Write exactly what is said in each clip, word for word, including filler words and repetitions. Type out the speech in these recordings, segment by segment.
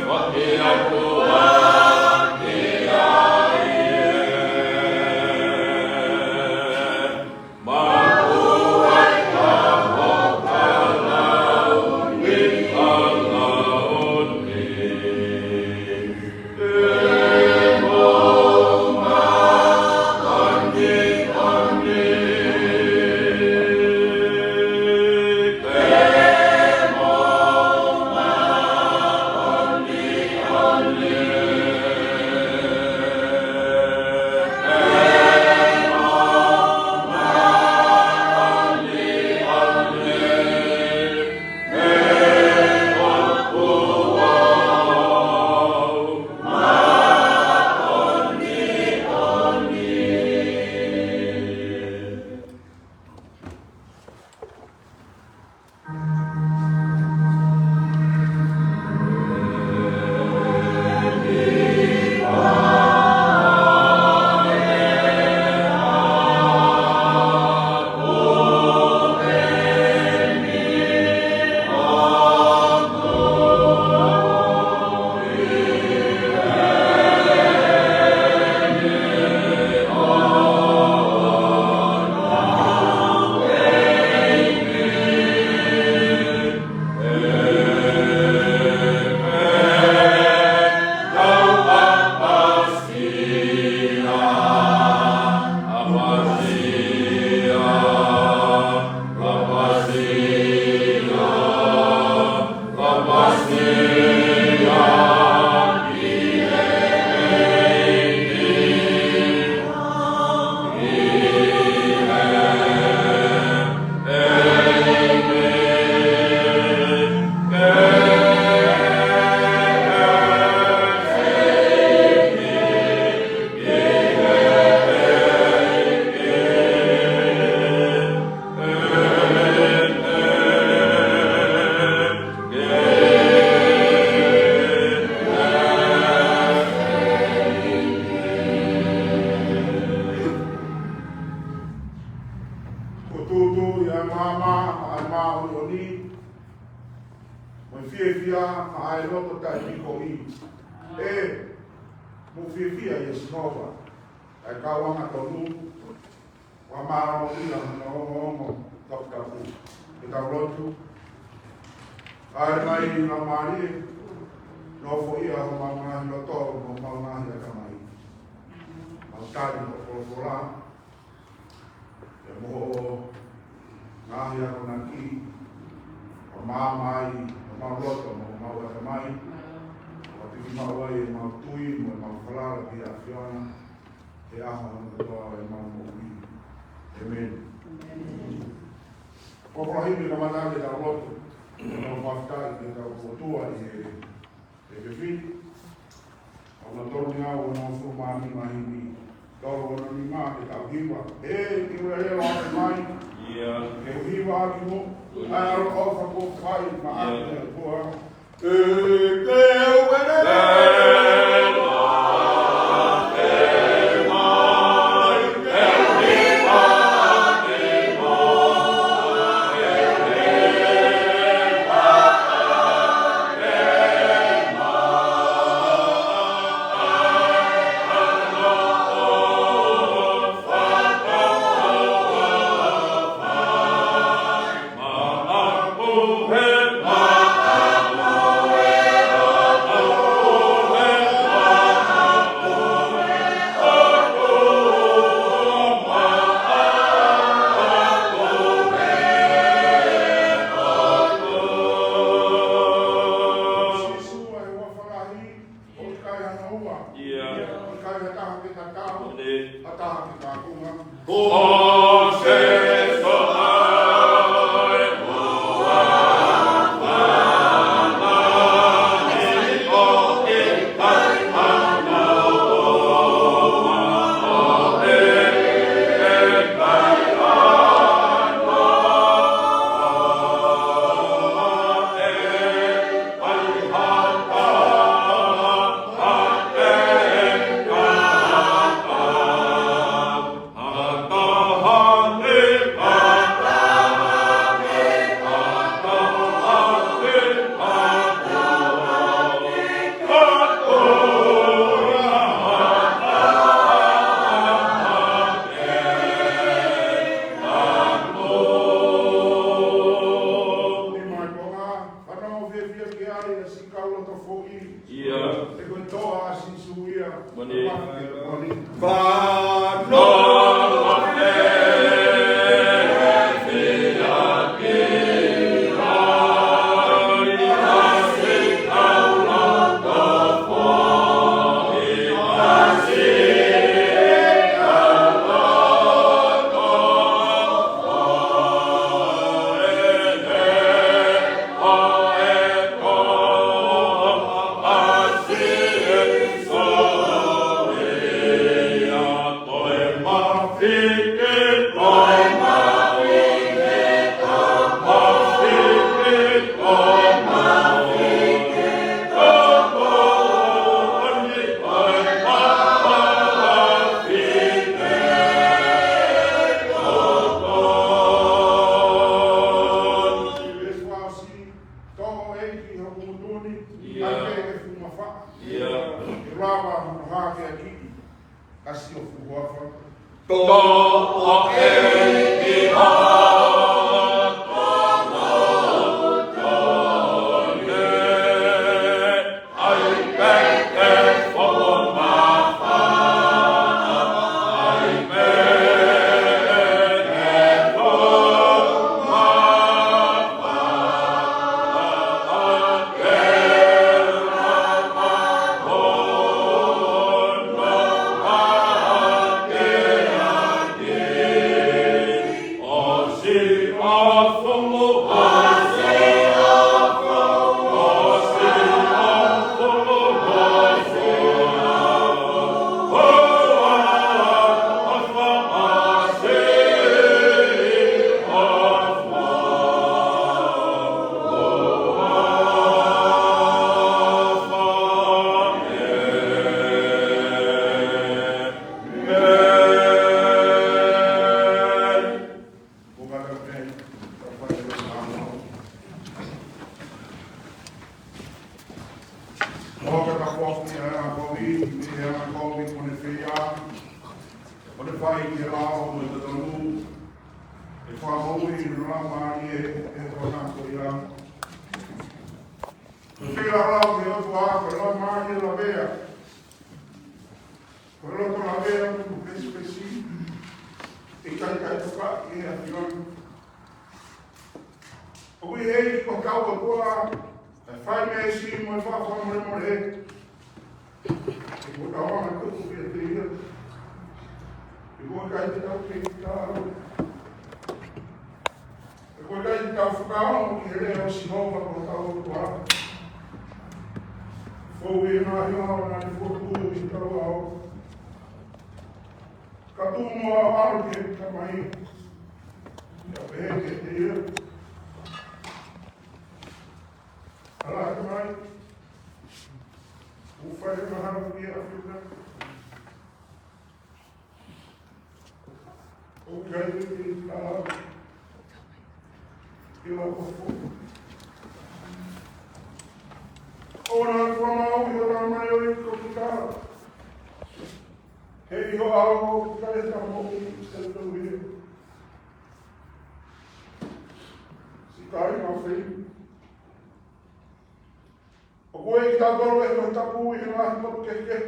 Ko e tūtū ʻi he maama ʻa e māʻoniʻoni, mo e fiefia ʻa e loto taʻepīkitai. ʻE, mou fiefia ʻia Sihova, ʻa e kau angatonu, ʻo mālōlō ʻi hono ongoongo toputapu. Ke tau lotu. ʻAi mai Laumālie, nofoʻia homau ngaahi loto, mo homau ngaahi ʻatamai. Mau tali hoʻo folofola, pea mo hoʻo ngaahi akonaki, ʻo maama ai homau loto mo homau ʻatamai, ʻo piki maʻu ai ʻemau tui mo ʻemau falala ki he ʻAfiona, he ʻaho hono kotoa ʻo ʻemau moʻui. ʻĒmeni. Ko e himi ʻe kamata ke tau lotu, ʻo fakafetaʻi ki heʻetau ʻOtua ʻi he ʻEfesō, ʻa e tolu ngeau ono fulu mā nima, himi tolu ono nima, ke tau hiva. ʻE, ke ʻuhinga ʻa e ʻatamai. ʻIo. Ke u hiva ʻaki mo, ʻa e ʻaloʻofa kuo fai maʻaku ʻe he ʻOtua. ʻE, ke ʻuhinga ʻa e ʻatamai. ʻIkai ha taha ke tatau, ʻio, ha taha ke takunga. Ko Sīsū ʻa e Loto foʻi. ʻIo. He ko e toʻa ʻa Sīsū ia. Moʻoni. Moʻoni. Tō ʻEiki hoku ngutu ni, ʻIo. ʻAi pē ke fuʻu mafaʻa. ʻIo. Ke lava hono hākeakiʻi ʻa siʻo fuʻu huafa. Tō ʻEiki hoku ngutu ni, ʻai pē ke fuʻu mafaʻa. ʻAi pē ke fuʻu mafaʻa. Mo ka ka poki a na kovi, mi he a na kovi mo ne feia, mo ne fai ke lao mo e totonu, e fakamoʻui no la ma e, e kona ko ia. Ko fila lao ke o tua, ko la ma e la vea. Ko e loto lavea mo e pesipesi, ʻikai ke toka ʻi he ʻAfiona. ʻOku ʻi he ʻEiki ko hotau ʻOtua, ʻa e fai meesi mo e fakamolemole. ʻOku tau anga tuku kiate ia. ʻOku ʻikai te tau kei talo. ʻOku ʻikai te tau fakaongo ki he lea ʻo Sihova ko hotau ʻOtua. Fou ʻi he ngaahi ʻao naʻa ne fokotuʻu ʻi hotau ʻao. Ka tuʻu mo ʻalu ki he Tamai. ʻIo pehē kiate ia. ʻAlā Tamai. ʻOku fai e mahalo ki he ʻAfiona. ʻOku ʻikai te ke tala. Ke lau ʻofa. ʻOua naʻa ku fakamoʻui ʻo tala mai ʻo i ko kita. He ʻi ho ʻao ʻoku ʻikai ha moʻui ʻe tau ia. Siʻi kāinga ʻofeina. ʻOku ʻikai ke tau tolo e ko tapu ʻi he ngaahi motu kehekehe.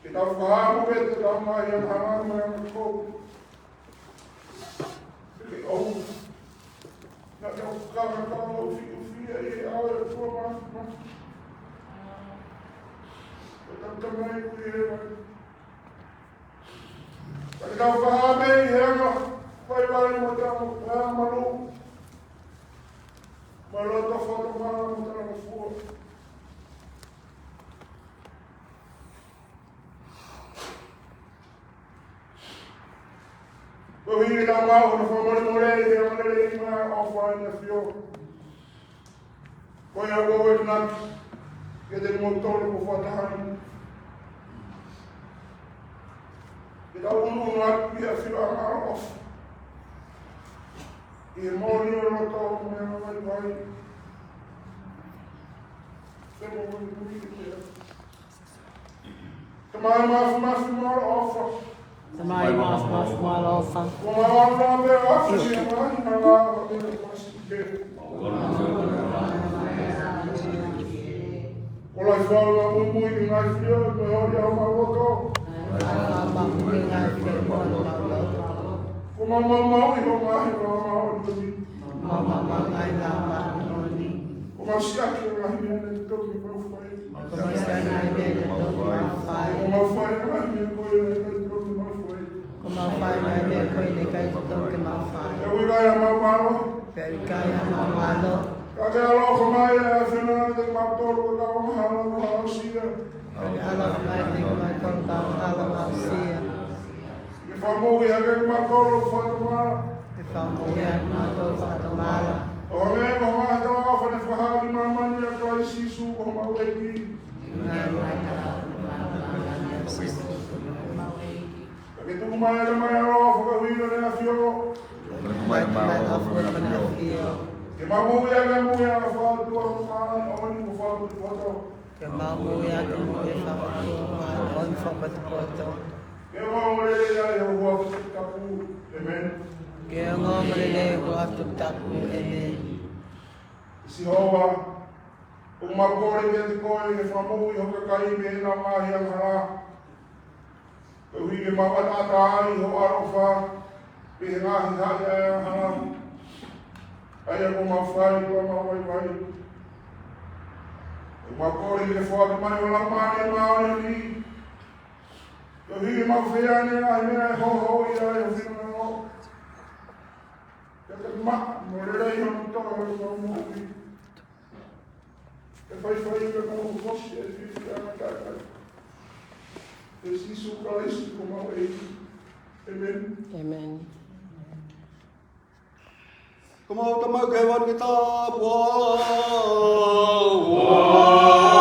Ke tau fakahamu ke te tau ngaahi angahala mo e angakovi. Ke ʻou. Naʻa ke ʻoku kama kama ʻo fiʻu fia ʻi he ʻao ʻo e ʻOtua Māfimafi. Ko tau Tamai ʻoku ʻi hēvani. Ka ke tau fakahamu ʻi he anga vaivai mo tau mo tau malu. Mo e loto fakatomala mo tau ngofua. Ko e hiki tau mau, ko e fakamolemole, ʻi he anga lelei mo e ʻofa ʻa e ʻAfio. Ko ia ʻoku ou akonaki kiate kimoutolu ko e fakataha ni. Ke tau ʻunuʻunu atu ki he ʻAfio ʻa e ʻaloʻofa. ʻI he moʻoni ʻo e loto mo e anga vaivai. Ke mou muimui kiate ia. Tamai Māfimafi mo e ʻaloʻofa. Tamai Māfimafi mo e ʻaloʻofa. Ko ma wana pe wa ki ma ina la ko te ma si ke. Fai fakamuimui ki he ngaahi fili ʻo e moʻui ʻi homau loto. Fakamuimui ki he ngaahi fili ʻo homau loto. Ko ʻemau maumauʻi hoʻo ngaahi ʻaho māʻoniʻoni. Ko ʻemau maumauʻi hoʻo ngaahi ʻaho māʻoniʻoni. Ko ʻemau siʻaki ʻa e ngaahi meʻa naʻe toki mau fai. Ko ʻemau siʻaki ʻa e ngaahi meʻa naʻe toki mau fai. Ko ʻemau fai ʻa e ngaahi meʻa ko ia naʻe toki mau fai. Ko ʻemau fai ʻa e ngaahi meʻa ko ia naʻe ʻikai ke toki mau fai. Pea ʻoku ʻikai haʻamau ʻalu. Pea ʻoku ʻikai haʻamau ʻalu. Ka ke ʻaloʻofa mai ʻa e ʻAfiona kiate kimautolu, ko e kau angahala ʻoku aʻusia. Ka ke ʻaloʻofa mai kiate kimautolu, kau angahala ʻoku aʻusia. Ke fakamoʻui hake kimautolu fakatomala. Ke fakamoʻui hake kimautolu fakatomala. ʻO hangē ko e ngaahi talaʻofa naʻe fakahā ki māmani ʻia Kalaisi Sīsū ko homau ʻEiki. Ko e ngaahi talaʻofa naʻe fakahā ki māmani ʻia Kalaisi Sīsū ko homau ʻEiki. Ke tuku mai ʻa e Tamai ʻaloʻofa koeʻuhi ko hono ʻAfio. Ke tuku mai ʻa e Tamai ʻaloʻofa koeʻuhi ko hono ʻAfio. Ke maʻu moʻui ʻa e moʻui ʻa e ʻofa ʻa e ʻOtua ʻoku māʻoniʻoni mo fakapotopoto. Ke maʻu moʻui ʻa e moʻui ʻa e ʻOtua ʻoku māʻoniʻoni mo fakapotopoto. Ke ongoongolelei ʻa e huafa tapu. ʻĒmeni. Ke ongoongolelei ʻa e huafa tapu. ʻĒmeni. Sihova, ʻoku mau kole kiate koe ke fakamoʻui ho kakai mei heʻenau ngaahi angahala. Koeʻuhi ke mau ʻataʻatā ai ho ʻaloʻofa mei he ngaahi haʻi ʻa e angahala. ʻA ia kuo mau fai, kuo mau vaivai. ʻOku mau kole ke foaki mai ho Laumālie Māʻoniʻoni. Koeʻuhi ke mau fehiʻa ʻi he ngaahi meʻa ʻe hoʻo houhau ai ho finangalo. Ke ke maʻa mo lelei hono toʻo ʻa homau moʻui. Ke faifai ke mau hokosi e fiefia ʻa e kakai. ʻIa Sīsū Kalaisi ko homau ʻEiki. ʻĒmeni. ʻĒmeni. Ko homau Tamai ʻoku ʻi hēvani, ke tāpuhā ho huafa.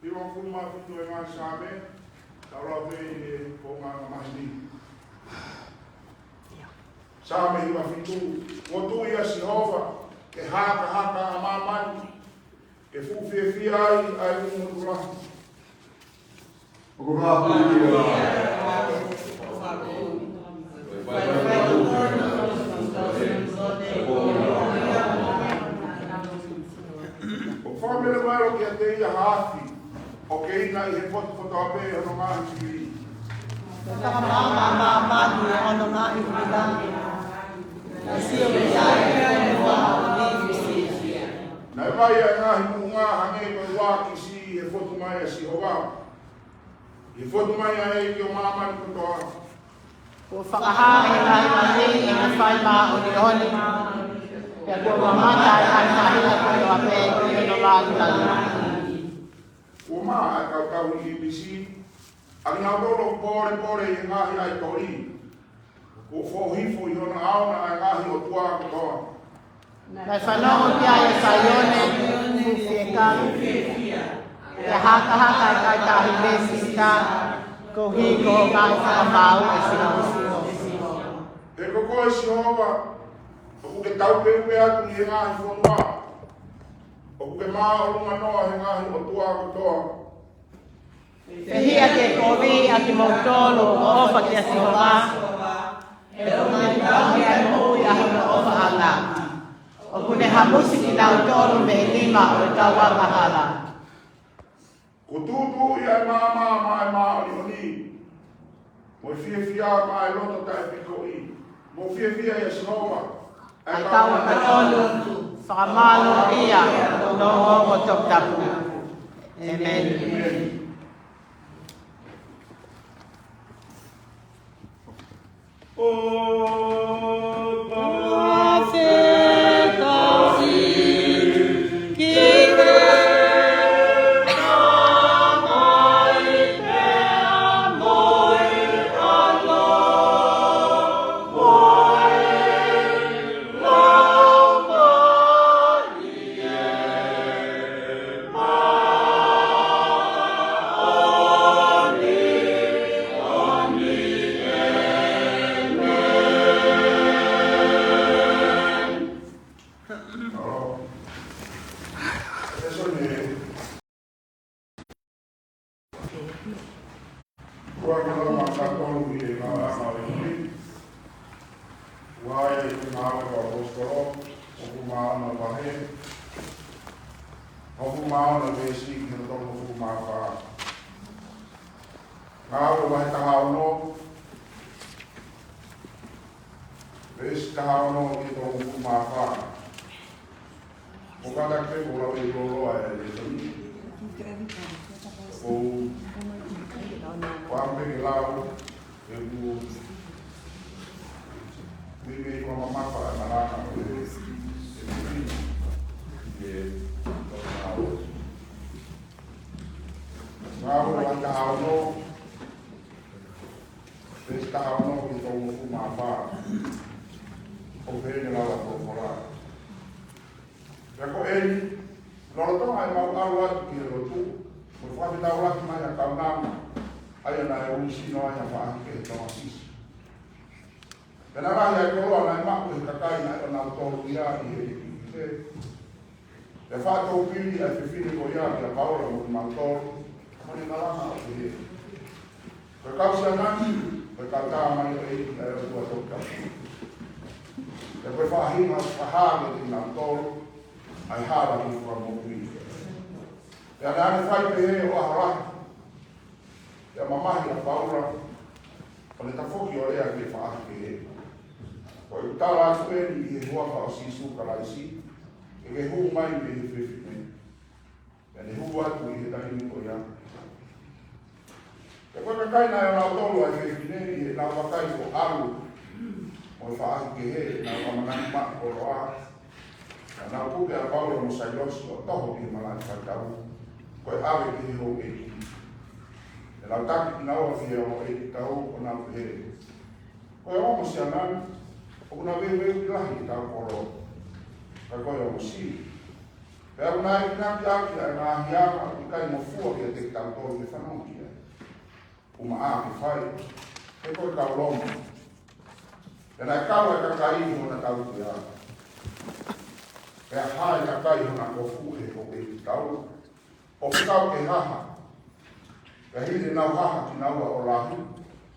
Hivangofulu mā fitu ʻo e ngaahi Saame, tau lau pē ʻi he konga mamahi ni. Saame hiva fitu. Kuo tui ʻa Sihova, ke hakahaka ʻa māmani, ke fuʻu fiefia ai ʻa e ʻunuʻunu lahi. ʻOku māpulia. ʻOku fakamelemalo kiate ia ha afi, ʻoku ʻi ai ʻi he potu kotoa pē hono ngaahi fili. Fakamaama ʻa māmani ʻi hono ngaahi fili. Naʻe sio ki ai ʻa e fonua ʻo Nifisi. Naʻe vai ʻa e ngaahi moʻunga hangē ko e uākisi ʻi he fotu mai ʻa Sihova, ʻi he fotu mai ʻa e ʻEiki ʻo māmani kotoa. Kuo fakahā ʻe he ngaahi mali ʻene fai māʻoniʻoni, pea kuo mamata ʻa e ngaahi māhina kotoa pē ʻi hono lāngilangi. Kuo maʻa ʻa e kau tauhi ʻi ʻIpisi, ʻa kinautolu ʻoku pōlepole ʻi he ngaahi ʻaitoli. Kuo foʻohifo ʻi hona ʻao ʻa e ngaahi ʻotua kotoa. Naʻe fanongo ki ai ʻa Saione, fuʻu fiekafi, pea hakahaka ʻa e kaitaahi veesi ʻi he ʻaho, koeʻuhi ko hoʻo ngaahi fakamaau ʻe Sihova. He ko koe Sihova, ʻoku ke taupeupeu atu ʻi he ngaahi fonua, ʻoku ke māʻolunga noa he ngaahi ʻotua kotoa. Pea ʻe kovi ʻa kimoutolu ʻoku ʻofa kia Sihova, he ʻoku ne tauhi ʻa e moʻui ʻa hono ʻofaʻanga, ʻoku ne hamusi kinautolu mei he nima ʻo e kau angahala. Kuo tuʻutuʻuni ʻa e maama maʻa e māʻoniʻoni, mo e fiefia maʻa e loto taʻepikoʻi. Mou fiefia ʻia Sihova, ʻa e kau angatonu, fakamālō ia ʻi hono ongo toputapu. ʻĒmeni. ʻĒmeni. Ua ke lama ka tolu ʻi he ngaahi ʻaho ʻo e ʻaho ni. Ua ʻi he ngaahi ʻaposetolo, ʻoku maʻu ʻa e vahe, ʻoku maʻu ʻa e veesi ki he tolu ʻoku maʻu. Ngāue vahe taha ono, veesi taha ono ki he tolu ʻoku maʻu. ʻOku kātaki pē ke u lau ʻi he lōloa e lēsoni. ʻOku ou fakaʻamu pē ke lau, he ʻoku meimei ko e mamafa e malanga ʻo e, e pipini. ʻI he, Ngāue vahe taha ono, veesi taha ono ki he tolu ʻoku maʻu. ʻOku pehē ni e lau ʻa e folofola. Pea ko eni, lolotonga ʻemau ʻalu atu ki he lotu, mo e fakafetaulaki mai ʻa e kaunanga, ʻa ia naʻe uesia ai ʻa e faʻahi kehe ʻo Tonga Siasi. Pea naʻe lahi ʻa e koloa naʻe maʻu ʻe he kakai naʻe ʻonautolu ia ʻi he ʻEikise. Pea faʻa toupili ʻa e fefine ko ia kia Paula mo kimautolu, mo ne malanga ʻo pehē: Ko e kau Sianani, ko e kau tā mai ʻo e ʻEiki ʻa e ʻOtua Toputapu. Pea ko e faʻahinga ʻoku fakahā kiate kinautolu ʻa e hala ki he fakamoʻui. Pea naʻa ne fai pehē ʻo ʻaho lahi. Pea mamahi ʻa Paula, ʻo ne tafoki ʻo lea ki he faʻahi kehe: Ko ʻeku tala atu eni ʻi he huafa ʻo Sīsū Kalaisi, ke ke hū mai mei he fefine. Pea ne hū atu ʻi he taimi ko ia. Pea ko e kakai naʻe ʻo lautolu ʻa e fefine ʻi heʻenau vakai kuo ʻalu mo e faʻahi kehe ʻenau ʻamanaki maʻu koloa, naʻa nau puke ʻa Paula mo Sailosi ʻo toho ki he malaʻe faitau, ko e ʻave ki he houʻeiki. Pea nau taki kinaua ki he ongo ʻeikitau ʻo nau pehē, Ko e ongo siana ni, ʻoku na veuveuki lahi ʻetau kolo, ka ko e ongosi. Pea ʻoku na enginaki ʻaki ʻa e ngaahi anga ʻoku ʻikai ngofua kiate kitautolu ke fanongo ki ai. ʻUmaʻā ke fai, he ko e kau Loma. Pea naʻe kau ʻa e kakai ʻi hona tautea. Pea hā ʻa e kakai ʻi hona kofu he houʻeikitau, ʻo fekau ke haha. Pea hili ʻenau haha kinaua ʻo lahi,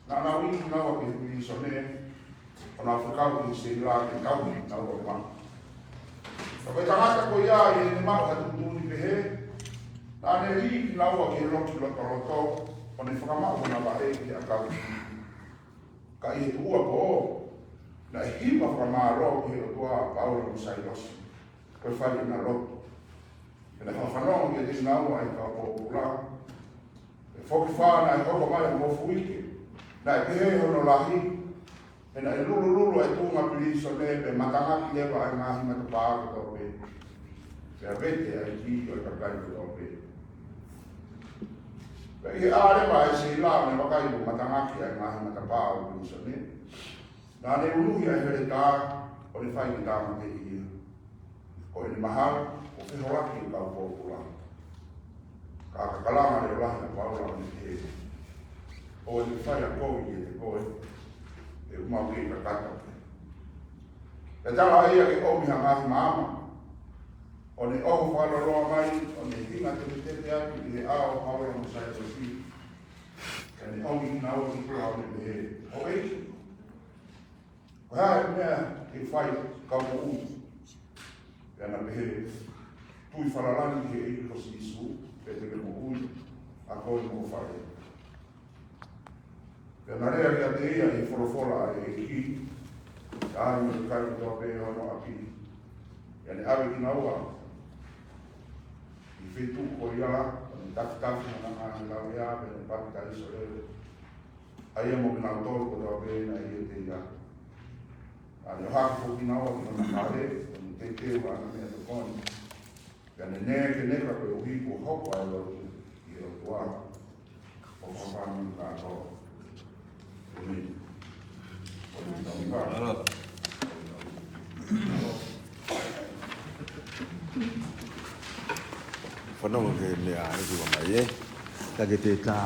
naʻa nau iiki kinaua ki he pilīsone, ʻo nau fekau ki he seila ke tauhi kinaua ʻo maʻu. Ka ko e tangata ko ia ʻi heʻene maʻu ha tuʻutuʻuni pehē, naʻa ne iiki kinaua ki he loki lotoloto, ʻo ne fakamaʻu hona vaʻe ki he ʻakau. Ka ʻi he tuʻuapō, naʻe hiva fakamālō ki he ʻOtua ʻa Paula mo Sailosi, ko e fai ʻena lotu. Pea naʻe fakafanongo kiate kinaua ʻa e kau pōpula. Pea fokifā naʻe hoko mai ʻa Mofuike, naʻe pehē hono lahi, he naʻe lulululu ʻa e tuʻunga pilīsone, pea matangaki leva ʻa e ngaahi matapā kotoa pē. Pea vete ʻa e kī ʻo e kakai kotoa pē. Pea ʻi he ʻā leva ʻa e seila ʻo ne vakai kuo matangaki ʻa e ngaahi matapā ʻo e pilīsone, naʻa ne unuhi ʻa e heletā, ʻo ne fai ke tāmateʻi ia. Ko ʻene mahalo kuo feholaki ʻa e kau pōpula. Ka ka kalanga leʻo lahi ʻa Paula ʻo ne pehē, ʻOua te ke fai ʻa kovi kiate koe, he ʻoku mau kei kakato pē. Pea tala ʻe ia ke ʻomi ha ngaahi maama, ʻo ne ʻoho fakaloloa mai, ʻo ne hinga tetetete atu ʻi he ʻao ʻo Paula mo Sailosi. Pea ne ʻomi kinaua ki tuʻa ʻo ne pehē, Houʻeiki, ko e hā e meʻa ke fai kau moʻui? Pea na pehē, Tui falala ki he ʻEiki ko Sīsū, pea te ke moʻui, ʻa koe mo ho fale. Pea na lea kiate ia ʻi he folofola ʻa e ʻEiki, ʻa ia mo e kakai kotoa pē ʻo hono ʻapi. Pea ne ʻave kinaua ʻi he feituʻu ko ia, ʻo ne tafitafi hona ngaahi lauʻea, pea ne papitaiso leva ʻa ia mo kinautolu kotoa pē naʻe ʻiate ia. Pea ne ʻohake foki kinaua ki hona fale, ʻo ne teuteu ʻa ʻene meʻatokoni. Pea ne nekeneka koeʻuhi kuo hoko ʻa e lotu ki he ʻOtua ʻo fakafanongo kātoa. ʻĒmeni. Fanongo ki he meʻa ʻoku ʻomai, ē? Ka ke te tā.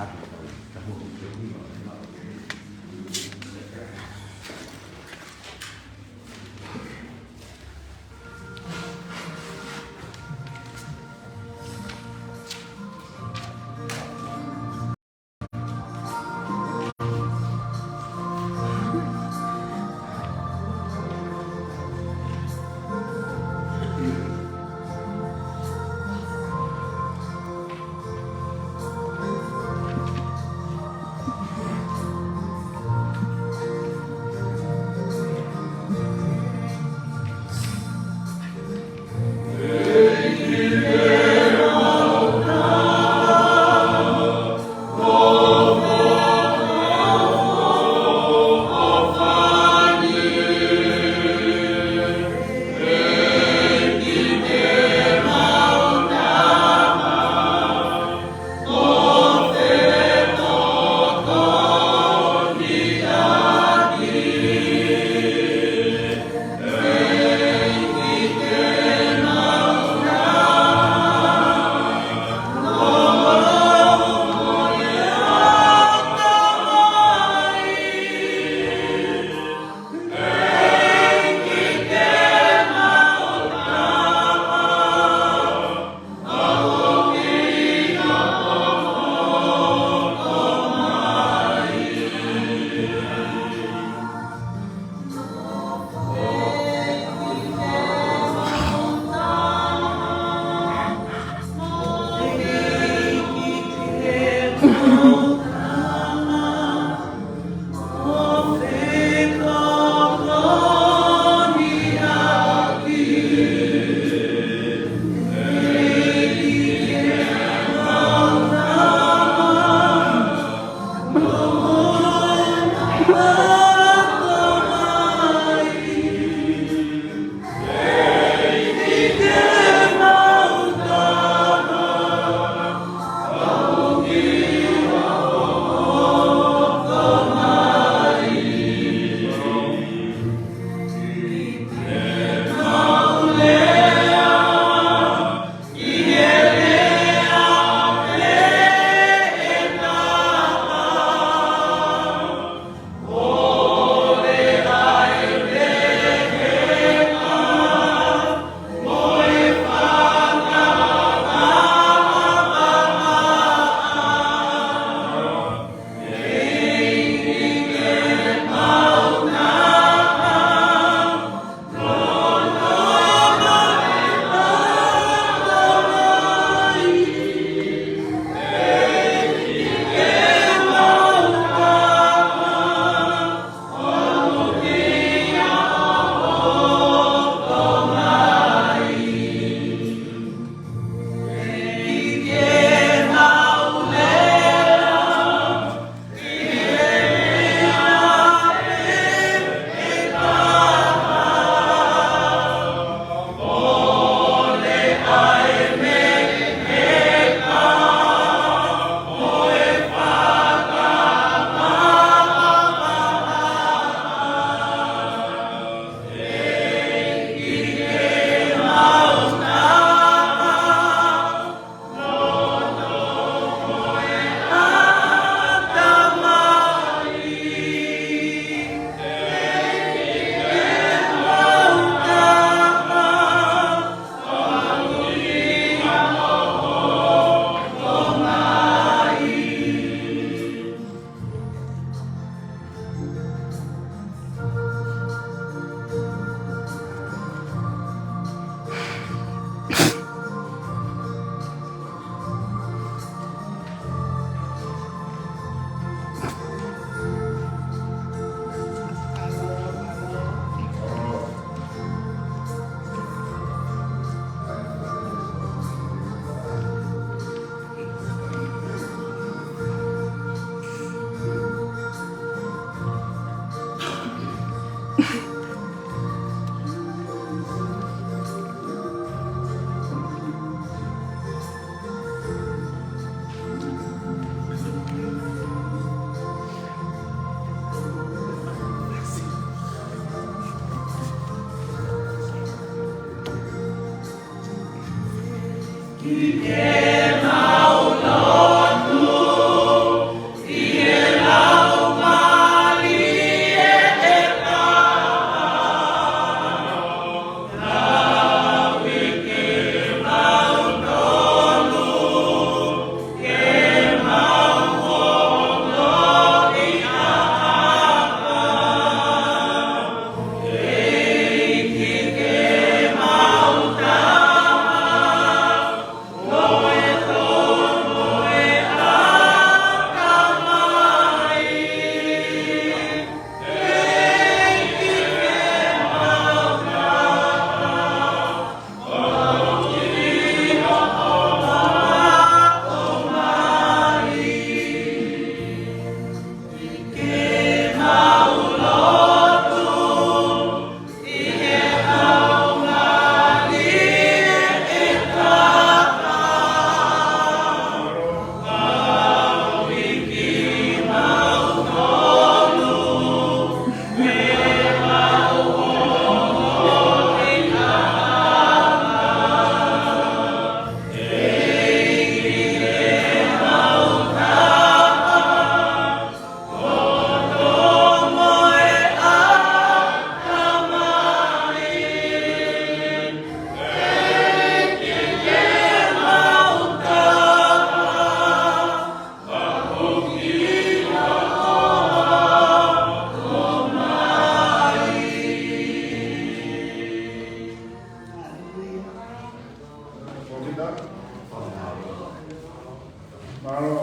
Mālō.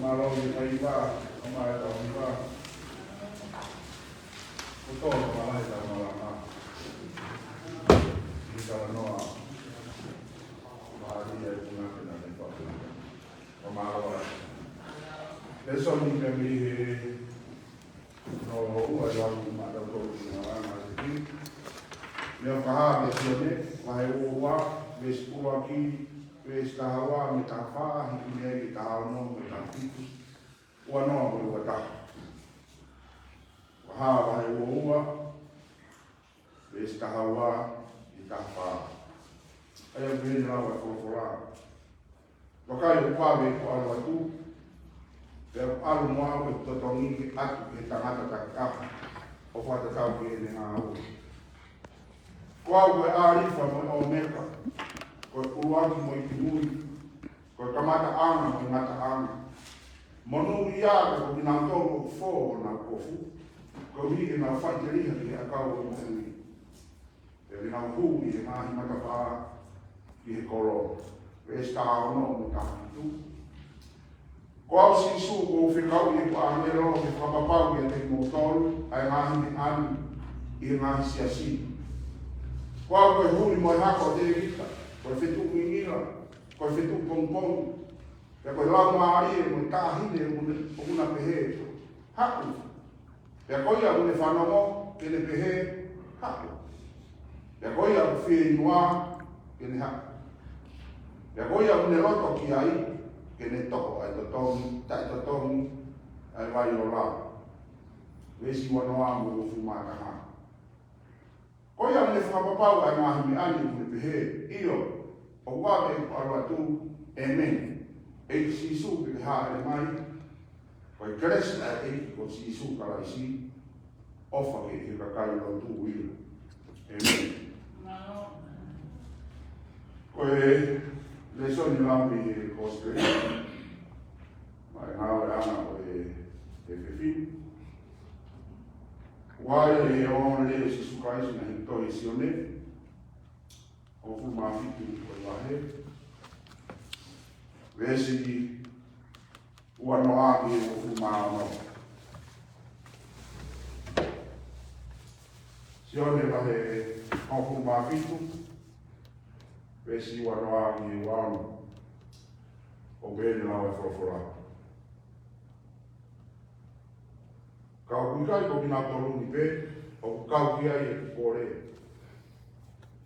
Mālō ʻi he hiva, ʻo mai e tau hiva. ʻOku tonu mālō e tau malanga. ʻI he talanoa. Mālō e tuna kena te kua. ʻO mālō ai. Lēsoni mei he Noa ua, ʻi he ʻaho ni maʻatautolu ki he ngaahi ʻaho ni. Meʻa fakahā mei Sione, vahe ua ua, veesi ʻuluaki, veesi taha ua mo e taha fā, hiki mei ai ki he taha ono mo e taha fitu, ua noa mo e ua taha. Fakahā vahe ua ua, veesi taha ua ki he taha fā. ʻA ia ʻoku pehē ʻene lau ʻa e folofola: Vakai, ʻoku vave ʻeku ʻalu atu, pea ʻoku ʻalu mo au ʻeku totongi ke ʻatu ki he tangata takiʻaho, ʻo fakatatau ki heʻene ngāue. Ko au ko e ʻAlifa mo e ʻOmeka, ko e ʻuluaki mo e ʻitemui, ko e kamataʻanga mo e ngataʻanga. Monūʻia ā ko kinautolu ʻoku fō honau kofu, koeʻuhi ke nau faʻiteliha ki he ʻakau ʻo e moʻui, pea ke nau hū ʻi he ngaahi matapā ki he kolo. Veesi taha ono mo e taha fitu. Ko au Sīsū, ʻoku ou fekauʻi ʻeku ʻāngelo ke fakapapauʻi kiate kimoutolu ʻa e ngaahi meʻa ni ʻi he ngaahi siasi. Ko au ko e huli mo e hako ʻo Tēvita, ko e fetuʻu ngingila, ko e fetuʻu pongipongi, pea ko e laumālie mo e taʻahine ʻoku ne, ʻoku na pehē, Haʻu. Pea ko ia ʻoku ne fanongo, ke ne pehē, Haʻu. Pea ko ia ʻoku fieinua, ke ne haʻu. Pea ko ia ʻoku ne loto ki ai, ke ne toʻo ʻa e totongi, taʻetotongi ʻa e vai ola. Veesi ua noa mo e uofulu mā taha. Ko ia ʻoku ne fakapapauʻi ʻa e ngaahi meʻa ni ʻoku ne pehē, ʻIo, ʻoku vave ʻeku ʻalu atu, ʻēmeni. ʻEiki Sīsū, ke ke hāʻele mai. Ko e kelesi ʻa e ʻEiki ko Sīsū Kalaisi, ʻofa ki he kakai lotu ia. ʻĒmeni. Ko e lēsoni lau mei he Kosipeli maʻa e ngāueʻanga ʻo e, ʻo e efiafi ni. Ko e ongoongolelei ʻo Sīsū Kalaisi naʻe hiki tohi ʻe Sione, hongofulu mā fitu ko e vahe, veesi ua noa ki he hongofulu mā ono. Sione vahe hongofulu mā fitu, veesi ua noa ki he ua ono. ʻOku pehē ʻene lau ʻa e folofola: Ka ʻoku ʻikai ko kinautolu ni pē ʻoku kau ki ai ʻeku kole,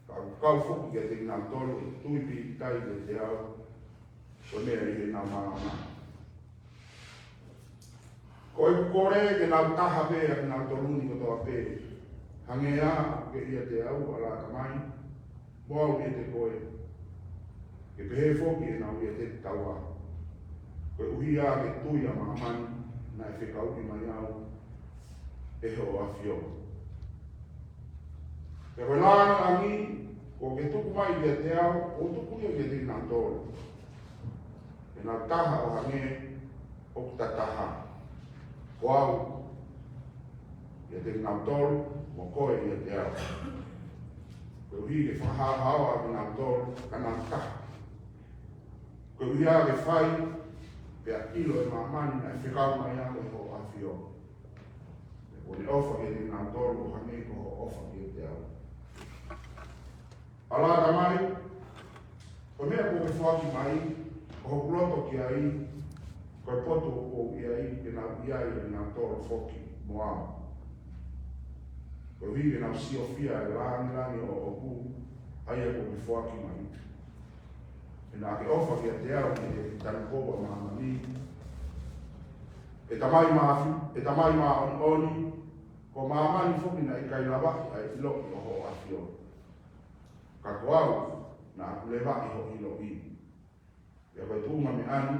ka ʻoku kau foki kiate kinautolu ʻoku tui pīkitai kiate au, ko e meʻa ʻi heʻenau māmani. Ko ʻeku kole ke nau taha pē ʻa kinautolu ni kotoa pē, hangē ʻoku ke ʻiate au, ʻAlo Tamai, mo au ʻiate koe, ke pehē foki ʻenau ʻiate kitaua, koeʻuhi ke tui ʻa māmani naʻe fekauʻi mai au ʻe hoʻo ʻAfio. Pea ko e lāngilangi kuo ke tuku mai kiate au, kuo u tuku ia kiate kinautolu, ke nau taha ʻo hangē ʻoku ta taha, ko au ʻiate kinautolu, mo koe ʻiate au, koeʻuhi ke fakahaohaoa ʻa kinautolu, ka nau taha, koeʻuhi ke fai pea ʻilo ʻe māmani naʻe fekau mai au ʻe hoʻo ʻAfio, pea kuo ne ʻofa kiate kinautolu ʻo hangē ko hoʻo ʻofa kiate au. ʻAlo Tamai, ko e meʻa kuo ke foaki mai, ko hoku loto ki ai, ko e potu ʻoku ou ʻi ai, ke nau ʻi ai ʻa kinautolu foki mo au, koeʻuhi ke nau siofia ʻa e lāngilangi ʻoʻoku, ʻa ia kuo ke foaki mai. He naʻa ke ʻofa kiate au ʻi he tanupou ʻa māmani. ʻE Tamai māfi-, ʻe Tamai māʻoniʻoni, ko māmani foki naʻe ʻikai lavaʻi ʻa e ʻiloʻi ʻo hoʻo ʻAfio, ka ko au naʻa ku levaʻi hoʻo ʻiloʻi. Pea ko e tuʻunga meʻa ni,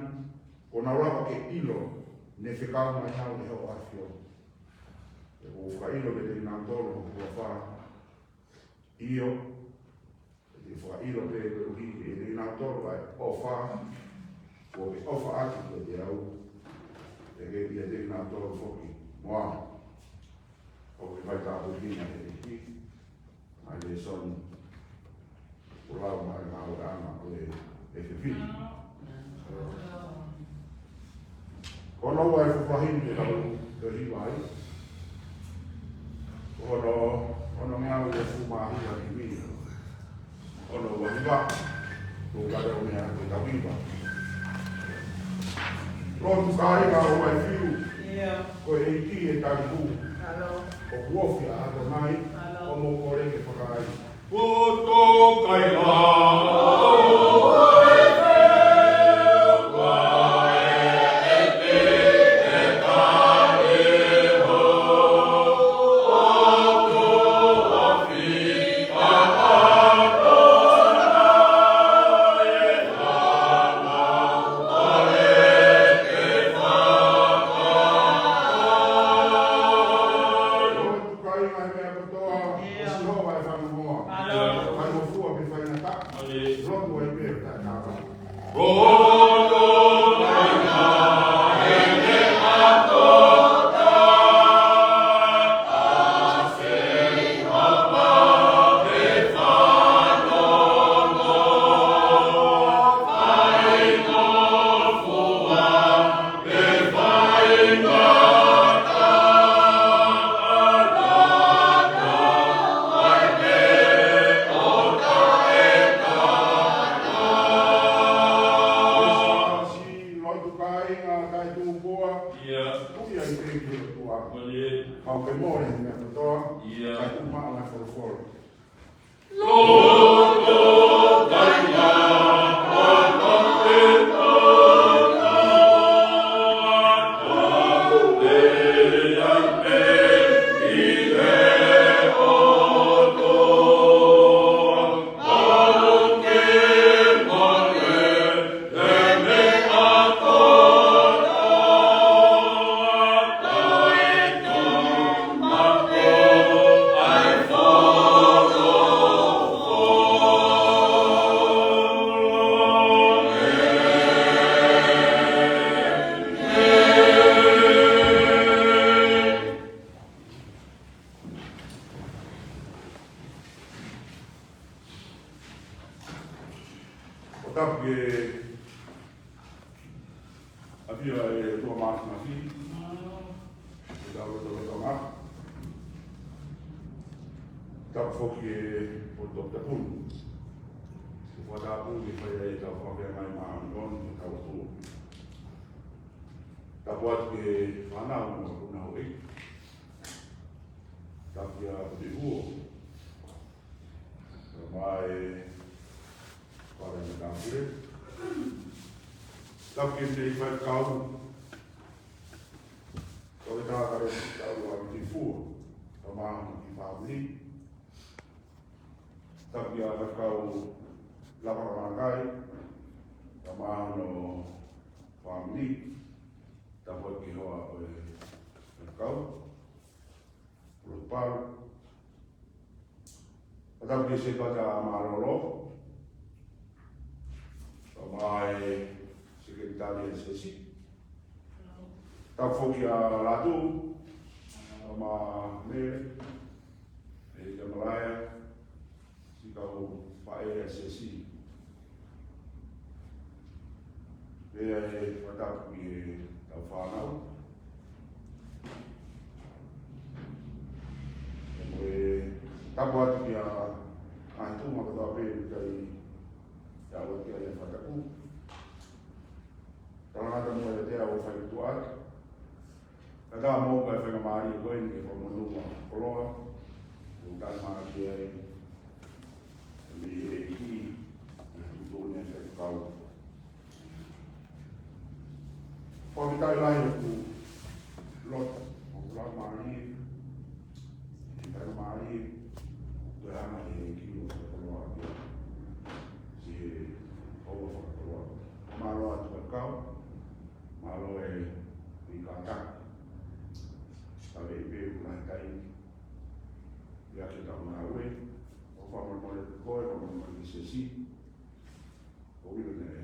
kuo nau lava ke ʻilo ne fekau mai au ʻe hoʻo ʻAfio. Pea kuo u fakaʻilo kiate kinautolu hoku huafa. ʻIo, te u fakaʻilo pē koeʻuhi ke ʻiate kinautolu ʻa e ʻofa kuo ke ʻofa ʻaki kiate au, pea ke ʻiate kinautolu foki mo au. ʻOku ke fai tāpuekina ʻe he ʻEiki ʻa e lēsoni kuo lau maʻa e ngāueʻanga ʻo e efiafi ni. Ko hono ua ʻo e folofola ni te tau toe hiva ai. Ko hono, ko hono ngeau ʻe uofulu mā hiva ki mui. Ko hono ua hiva, ko e kale o mea ke tau hiva. Lotu kāinga ʻo Vaifiu. Ko e ʻEiki ʻe tali hū. ʻOku ofi ʻa ʻAtonai, ʻo mou kole ke fakaai. Lotu kāinga ʻo Vaifiu. Lotu kāinga he meʻa kotoa, ʻo Sihova ʻe fakamoʻoni. Fai mo fua pe faingataʻa. Lotu ai pē ʻo taʻengata. Ia. Tuʻi ai pē ki he ʻOtua. Mau ke mole he meʻa kotoa. Ia. Kae tuʻu maʻu ʻa e folofola. ʻOku tapu ke ʻafio ʻa e ʻOtua Māfimafi ʻi hotau lotolotonga. Tapu foki ki he ʻOtua Tapuni. Ko e fakatapu ke fai ai ʻetau fakafeangai māʻoniʻoni mo hotau ʻOtua. Tapu atu ki he fānau mo e kau houʻeiki. Tapu kia Putihuo. Kae ʻumaʻā e Fale Matāpule. Tapu ki he faifekau. Toketā Kalosi Taua Pitifua. Kae ʻumaʻā hono kiʻi fāmili. Tapu kia Faifekau Lava Kamanakai. Kae ʻumaʻā hono fāmili. Tapu ki he hoa ʻo e faifekau. Polopalu. Tapu ki he Sēpata Mālōlō. Kae ʻumaʻā e Sekelitali ʻa e Siasi. Tapu foki kia Latu. Kae ʻumaʻā Mele. ʻE Tamalaea. Siʻi kau faʻē ʻa e Siasi. Pea ʻe fakatapu ki heʻetau fānau. Pea mo e tapu atu kia Ngaahi Tuʻunga kotoa pē ʻoku ʻikai ke ʻalu atu ki ai ʻa e fakatapu. Talangata mo e tea ʻo fai tuʻa atu. Kae ʻatā mo e faingamālie ko eni ke fakamonū ʻa e koloa. ʻOku tau mālie ai. Mei he ʻEiki, ʻi he tuʻutuʻuni ʻa e faifekau. Fakafetaʻi lahi ʻoku loto, ʻoku laumālie, ʻi he faingamālie, ʻoku hanga ʻe he ʻEiki ʻo fakakoloa ʻaki. Siʻi ʻoua fakakoloa. Mālō atu faifekau, mālō e, e kātaki. Tau ʻi pē ʻoku lahi taimi. ʻI he ʻaho ni ʻoku tau ngāue, ʻo fakamolemole ki he koe, fakamolemole ki he Siasi. ʻOku ʻilo naʻe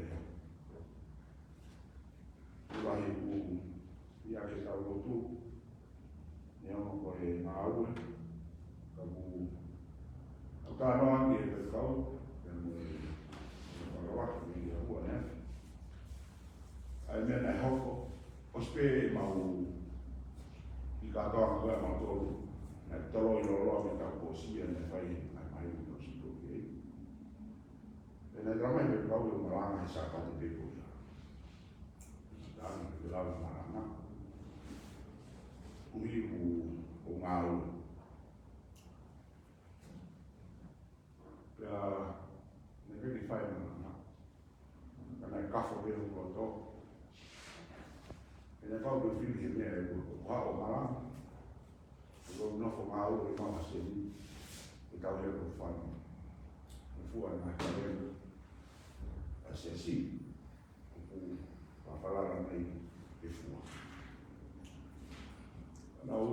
lahi ʻoku ʻi ai ʻetau lotu, neongo ko e ngāue, ka ʻoku, ʻoku talanoa ki he faifekau, pea mo e, mo e fakalakalaka, mei he ʻaho ni. ʻA e meʻa naʻe hoko, ʻosi pē ʻemau ʻi kātoa ko ē ʻamautolu, naʻe toloi loloa mei he tau kōsia naʻe fai ʻa e mai ʻo sito ke. Pea naʻe talamai ʻe he faifekau ʻe malanga he Sāpate pē ko ia. Ka Ke lava malanga. Kuhi u o ngāue. Pea ne peke fai malanga. Ka naʻe kafo pē hoku loto. Pea naʻe pau ke fili he meʻa ʻe ua. Ko haʻo malanga. Ko nofo ngāue ʻi Mauhaseni. Ko tau ia ko fani. Ko fua na kare. A siasi. Kupu papalala nei e fua. Nau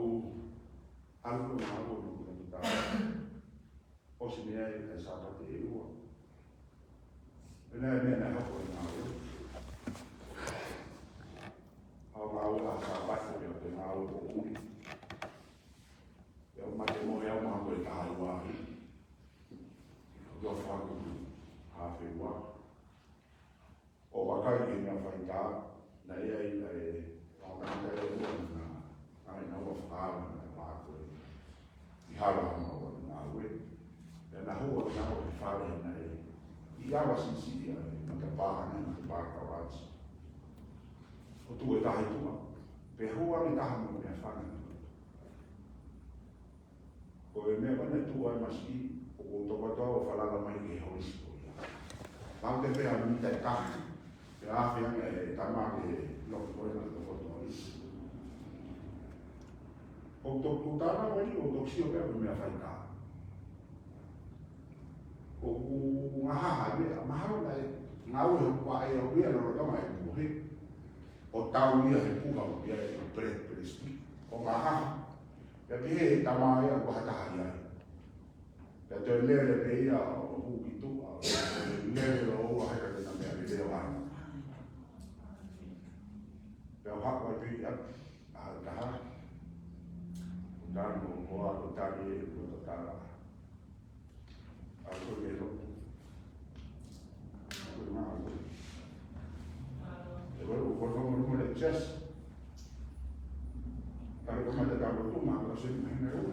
alu ko ngāue no kupu ta. ʻOsi mei ai e Sāpate ʻe ua. Pea naʻe meʻa naʻe hoko e ngāue. Haʻo ngāue ʻa Sāpate ʻo te ngāue ko ui. ʻE o mate mo e au ma ko e taha ua. ʻO fāku ha feiwa. ʻO vakai ki he meʻa faitā, naʻe ʻi ai ʻa e tangata ʻe ua naʻa, naʻa nau fakaava naʻa pāko ʻi hala hama ua ngāue. Pea na hua ki nako ki fale naʻe ʻi ava sisiʻi ʻa e matapā ʻana, matapā kawachi. ʻO tuʻu e taha ʻi tuʻa. Pea hua ʻi taha mo e meʻa fana. Ko e meʻa ko ena tuʻu ai masiʻi, ʻoku ou tokatoa ʻo falala mai ki he holisi ko ia. Mau te pea mita e tahi, pea afe ange e tama ke loki ko ena ke tokatoa holisi. ʻO toku tana ko eni, ʻo toku sio pea ko e meʻa faitā. ʻOku ngahaha e meʻa, mahalo naʻe ngāue hoku ʻa e au ia lolotonga e mohe. ʻO tau ia he puha ʻo ia e pele, pele siki. ʻO ngahaha. Pea pehē ʻe he tama ia ʻoku ʻi ai ha taha ia. Pea toe lele pē ia ʻo hū ki tuʻa, ʻo lele ʻo ua he ka te na meʻa lele ʻo hana. Pea ʻo haʻu ai pē ia, ʻa ha taha. ʻO tanu ʻo hoa, ʻo tali e ʻo tala. ʻA ko e lotu. ʻA ko e ngāue. ʻE wau ko no mo le chest. Tali ko mata tau lotu ma ko se mahina u.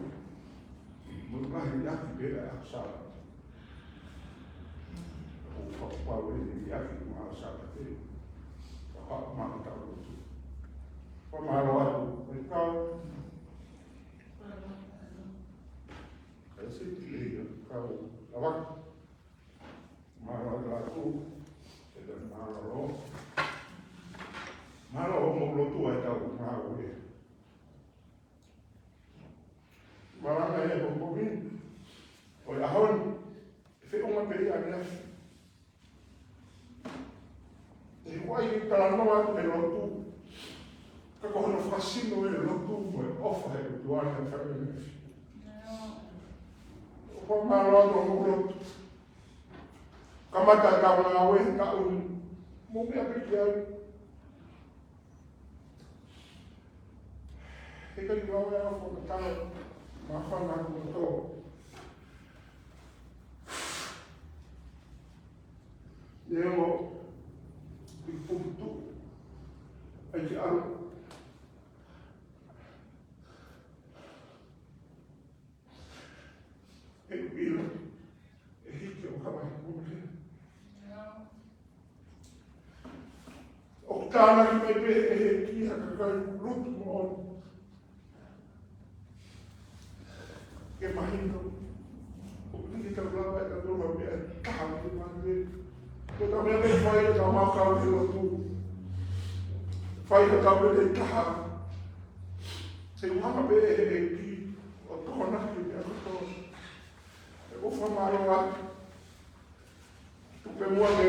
Mo ka he ia ki pē a sa. Ko ka pau e ia ki ma sa te. Ka pa ma tau lotu. Ko mālō atu. Ko e kau. Ka se ki le ia, kau. Lava. Mālō atu atu. E te mālō. Mālō mo lotu ai tau ngāue. Malanga e ko komi. ʻO e ʻaho ni. Feʻunga pē ia ʻaneafi. ʻE ʻikai ke talanoa atu he lotu. Ka ko hono fakasino e lotu mo e ʻofa he ʻOtua ʻi he fale ne. ʻOfa mālō atu mo lotu. Kamata e tau ngāue he taʻu ni. Mo meʻa pē ki ai. He ka i ngāue a fo na tau. Māfana atu mo tō. Leo, i puputu, ai ke aro. E ilo, e hiki o kama he kumake. ʻOku tānaki mai pē ʻe he ʻEiki ha kakai lotu moʻoni. Ke mahino. ʻOku ʻikai ke tau lava ʻe tautolu ha meʻa ʻe taha ke mahino. Ko e tau meʻa ke fai ʻe tau maʻu kau he lotu. Fai ʻe tau meʻa ʻe taha. He ʻoku hanga pē ʻe he ʻEiki ʻo tokonaki e meʻa kotoa. ʻE ʻofa mālō atu. Tuku pē muʻa ke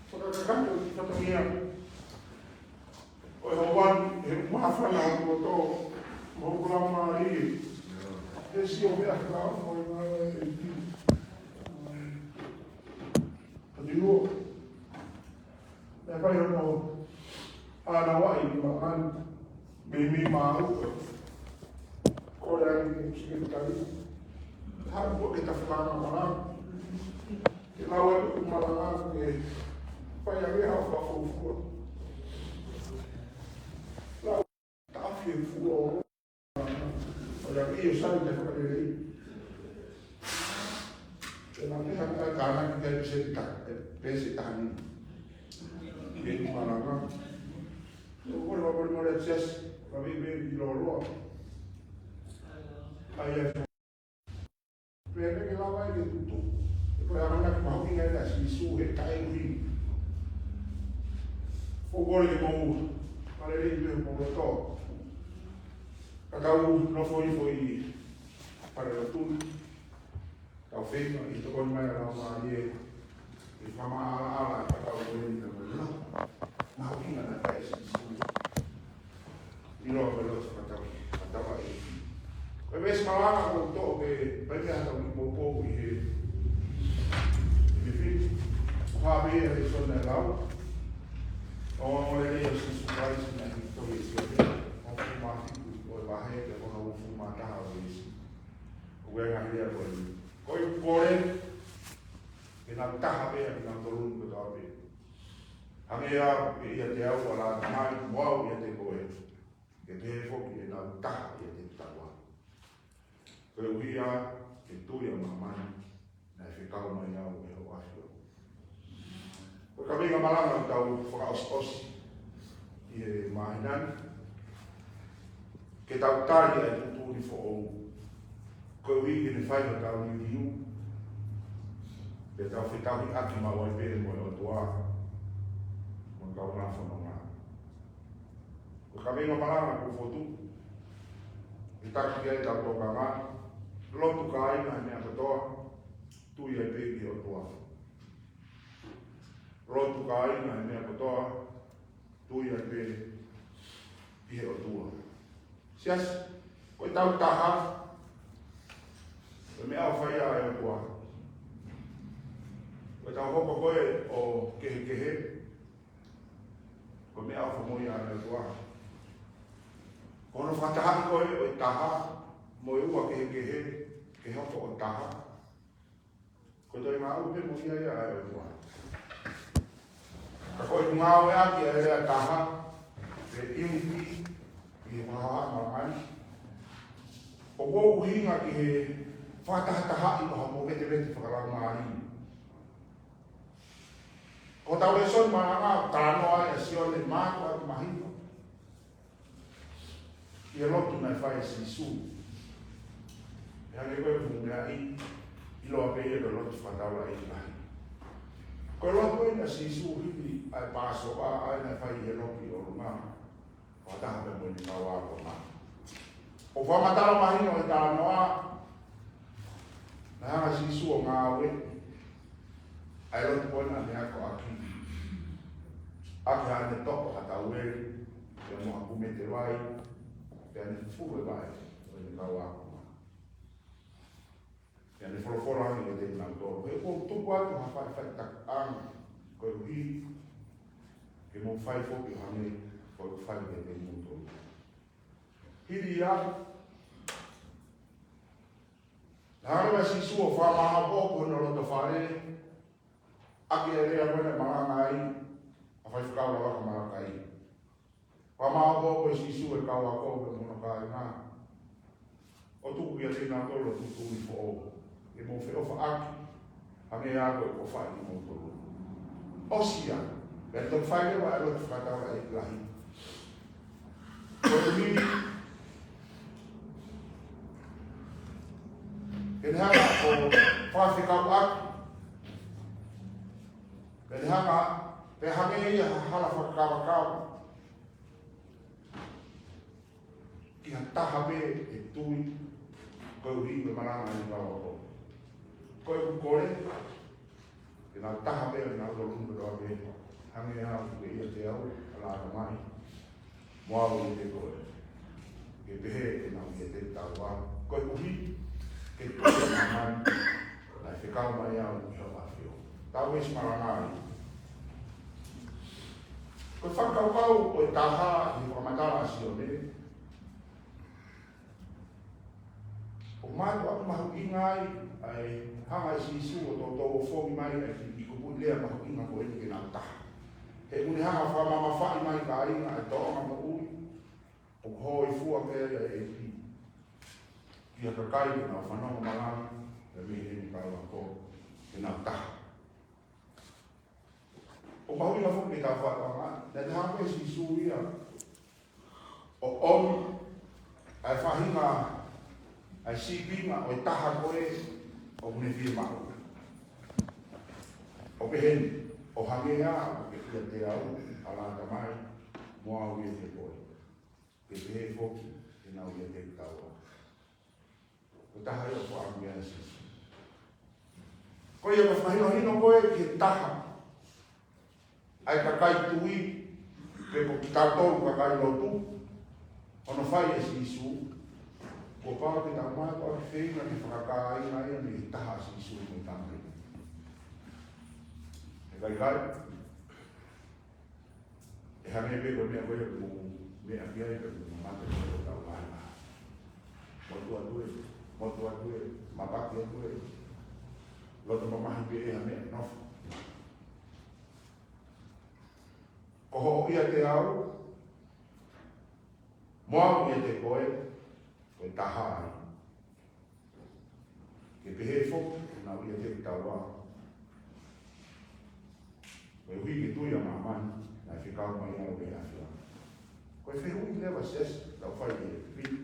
fakakakato ki fatongia. ʻO e houa ni, he māfana ʻo koto, mo hoku laumālie. He sio meʻa ka mo e ngāue e iti. Ka te huo. Naʻe fai hono ʻānaua ʻi Maʻani, meimei māu, ko e ʻai ke sike tali. Haʻu ke ta fakanga malanga. Ke lau atu ʻeku malanga ke fai ange ha fakafuofua. Lau taʻafi e fuo. ʻO ia ʻi o sai te fakalelei. Ke na meha ka tānaki kai pese ta, e pese tahani. Ke malanga. Ko e lava mo le siasi, ka vei vei i loloa. ʻA ia, pea ke lava ai ke tutu. Ko e anga na ke mahuʻinga ʻa Sīsū he taimi ni. Ko e kole ke mou, pale lei me mou loto. Ka tau nofo hifo ʻi he pale lotu. Tau feinga ʻi he tokoni mai ʻa e Laumālie, ʻi he fakamaʻalaʻala ʻa e fakakaukau ni ka mo e lau. Mahuʻinga naʻe fai ʻe Sīsū. ʻIloa pē loto fakatau, fakatau ʻa e. Ko e veesi malanga ʻoku ou toʻo pē, pea ʻi ai ha tau kiʻi poupou ʻi he, ʻi he fili. ʻOku hā pē ia he lēsoni naʻe lau. ʻO e ongoongolelei ʻo Sīsū Kalaisi naʻe hiki tohi ʻe Sione, ʻo e fitu ʻo e vahe, pea ko hono hongofulu mā taha ʻo e veesi. Ko e ngaahi lea ko eni. Ko e kole, ke nau taha pē ʻa kinautolu ni kotoa pē. Hangē ʻoku ʻiate au ʻa Lātamai, mo au ʻiate koe. Ke pehē foki ʻenau taha ʻiate kitaua. Koeʻuhi ke tui ʻa māmani, naʻe fekau mai au ʻe hoʻo ʻAfio. Ko e kaveinga malanga ʻoku tau fakaʻosiʻosi ʻi he māhina ni, ke tau tali ʻa e tuʻutuʻuni foʻou. Koeʻuhi ke ne fai hotau liliu, pea tau fetauhiʻaki maʻu ai pē mo e ʻOtua, mo e kaungā fononga. Ko e kaveinga malanga ʻoku fotu, ʻe taki ki ai ʻetau tokanga, lotu kāinga he meʻa kotoa, tui ai pē ki he ʻOtua. Lotu kāinga he meʻa kotoa, tui ai pē ki he ʻOtua. Siasi, ko ʻetau taha, ko e meʻa ʻoku fai ʻe he ʻOtua. Ko ʻetau hoko ko ē ʻo kehekehe, ko e meʻa ʻoku fakamoʻui ʻe he ʻOtua. Ko hono fakatahaʻi ko ē ʻo e taha, mo e ua kehekehe, ke hoko ʻo taha. Ko e toe ngāue pē mo ia ia ʻa e ʻOtua. Ka ko e ngāueʻaki ʻa e lea taha, pe unity, ʻi he fakahā māmani. ʻOku ʻuhinga ki he fakatahatahaʻi ʻo ha movetevete fakalaumālie. Ko hotau lēsoni malanga, talanoa ai ʻa Sione, mātuʻaki mahino. ʻI he lotu naʻe fai ʻe Sīsū. ʻE hangē ko e fuʻu meʻa ʻi, ʻiloa pē ia ko e lotu fakataulaʻeiki lahi. Ko e lotu eni ʻa Sīsū hili ʻa e Pāsova, ʻa ia naʻe fai ʻi he loki ʻolunga. Fakataha pē mo ʻene kau ākonga. ʻOku fakamatala mahino ʻe he talanoa, naʻe hanga ʻe Sīsū ʻo ngāueʻi ʻa e lotu ko ena naʻe akoʻaki. ʻAki haʻane toʻo ha tauveli, pea mo ha kumete vai, pea ne fufulu e vaʻe ʻo ʻene kau ākonga. Pea ne folofola ange kiate kinautolu, he ʻoku ou tuku atu ha faʻifaʻitakiʻanga koeʻuhi ke mou fai foki ʻo hangē ko ʻeku fai kiate kimoutolu. Hili ia, naʻe hanga ʻe Sīsū ʻo fakamāʻopoʻopo hono loto fale, ʻaki e lea ko ena naʻe malanga ai ʻa Faifekau Lalaka Malakai. Fakamāʻopoʻopo ʻe Sīsū e kau ako pea mo hono kāinga, ʻo tuku kiate kinautolu ʻa e tuʻutuʻuni foʻou, ke mou feʻofaʻaki, hangē ko ʻeku ʻofaʻi kimoutolu. ʻOsi ia, pea toki fai leva e lotu fakataulaʻeiki lahi. Koeʻuhi ke ne hanga ʻo fakafekauʻaki, ke ne hanga, pea hangē ia ha hala fakakavakava ki ha taha pē ʻe tui, koeʻuhi ko e malanga ʻa e kau ako. Ko ʻeku kole, ke nau taha pē ʻa kinautolu ni kotoa pē, hangē ʻoku ʻiate au, ʻa Lātamai, mo au ʻiate koe. Ke pehē ke nau ʻiate kitaua, koeʻuhi ke tui ʻa māmani, naʻe fekau mai au ʻi hoʻo ʻAfio. Tau veesi malanga ē. Ko e fakakaukau ʻo e taha ʻi he fakamatala ʻa Sione, ʻoku mātuʻaki mahuʻinga ai ʻa e hanga ʻe Sīsū ʻo toutou ʻofongi mai ʻa e kiʻi kupuʻi lea mahuʻinga ko eni ke nau taha. He ʻoku ne hanga ʻo fakamamafaʻi mai kāinga ʻa e tōʻonga moʻui ʻoku hōifua pē ai ʻa e ʻEiki ki ha kakai ke nau fanongo malanga, pea mei heʻene kau ako ke nau taha. ʻOku mahuʻinga foki ke tau fakatokangaʻi, naʻe hanga ʻe Sīsū ia ʻo ʻomi ʻa e faʻahinga, ʻa e sīpinga ʻo e taha ko ē ʻoku ne fiemaʻu. ʻO pehē ni, ʻo hangē ʻa ʻoku ʻiate au, ʻa e Tamai, mo au ʻiate koe. Ke pehē foki ʻenau ʻiate kitaua. Ko e taha ia ʻoku ʻomi ʻe Sīsū. Ko ia ʻoku fakahinohino ko ē ki he taha ʻa e kakai tui, pe ko kitautolu kakai lotu, ʻo ne fai ʻe Sīsū, kuo pau ke tau mātuʻaki feinga ke fakakāinga ia mei he taha ʻa Sīsū mo e Tamai. ʻE kaikai, ʻe hangē pē ko e meʻa ko ia ʻoku mou meʻa ki ai, pe ʻoku mou mamata ki ai ʻo tau vaivai. Motu atu ē, motu atu ē, mapaki atu ē. Loto mamahi pē ʻe ha meʻa nofo. Ko hoʻo ʻiate au, mo au ʻiate koe, ko e taha ai. Ke pehē foki ʻenau ʻiate kitaua. Koeʻuhi ke tui ʻa māmani, naʻe fekau mai au ʻe he ʻAfiona. Ko e fehuʻi leva, Siasi, ʻoku tau fai ʻi he efiafi ni.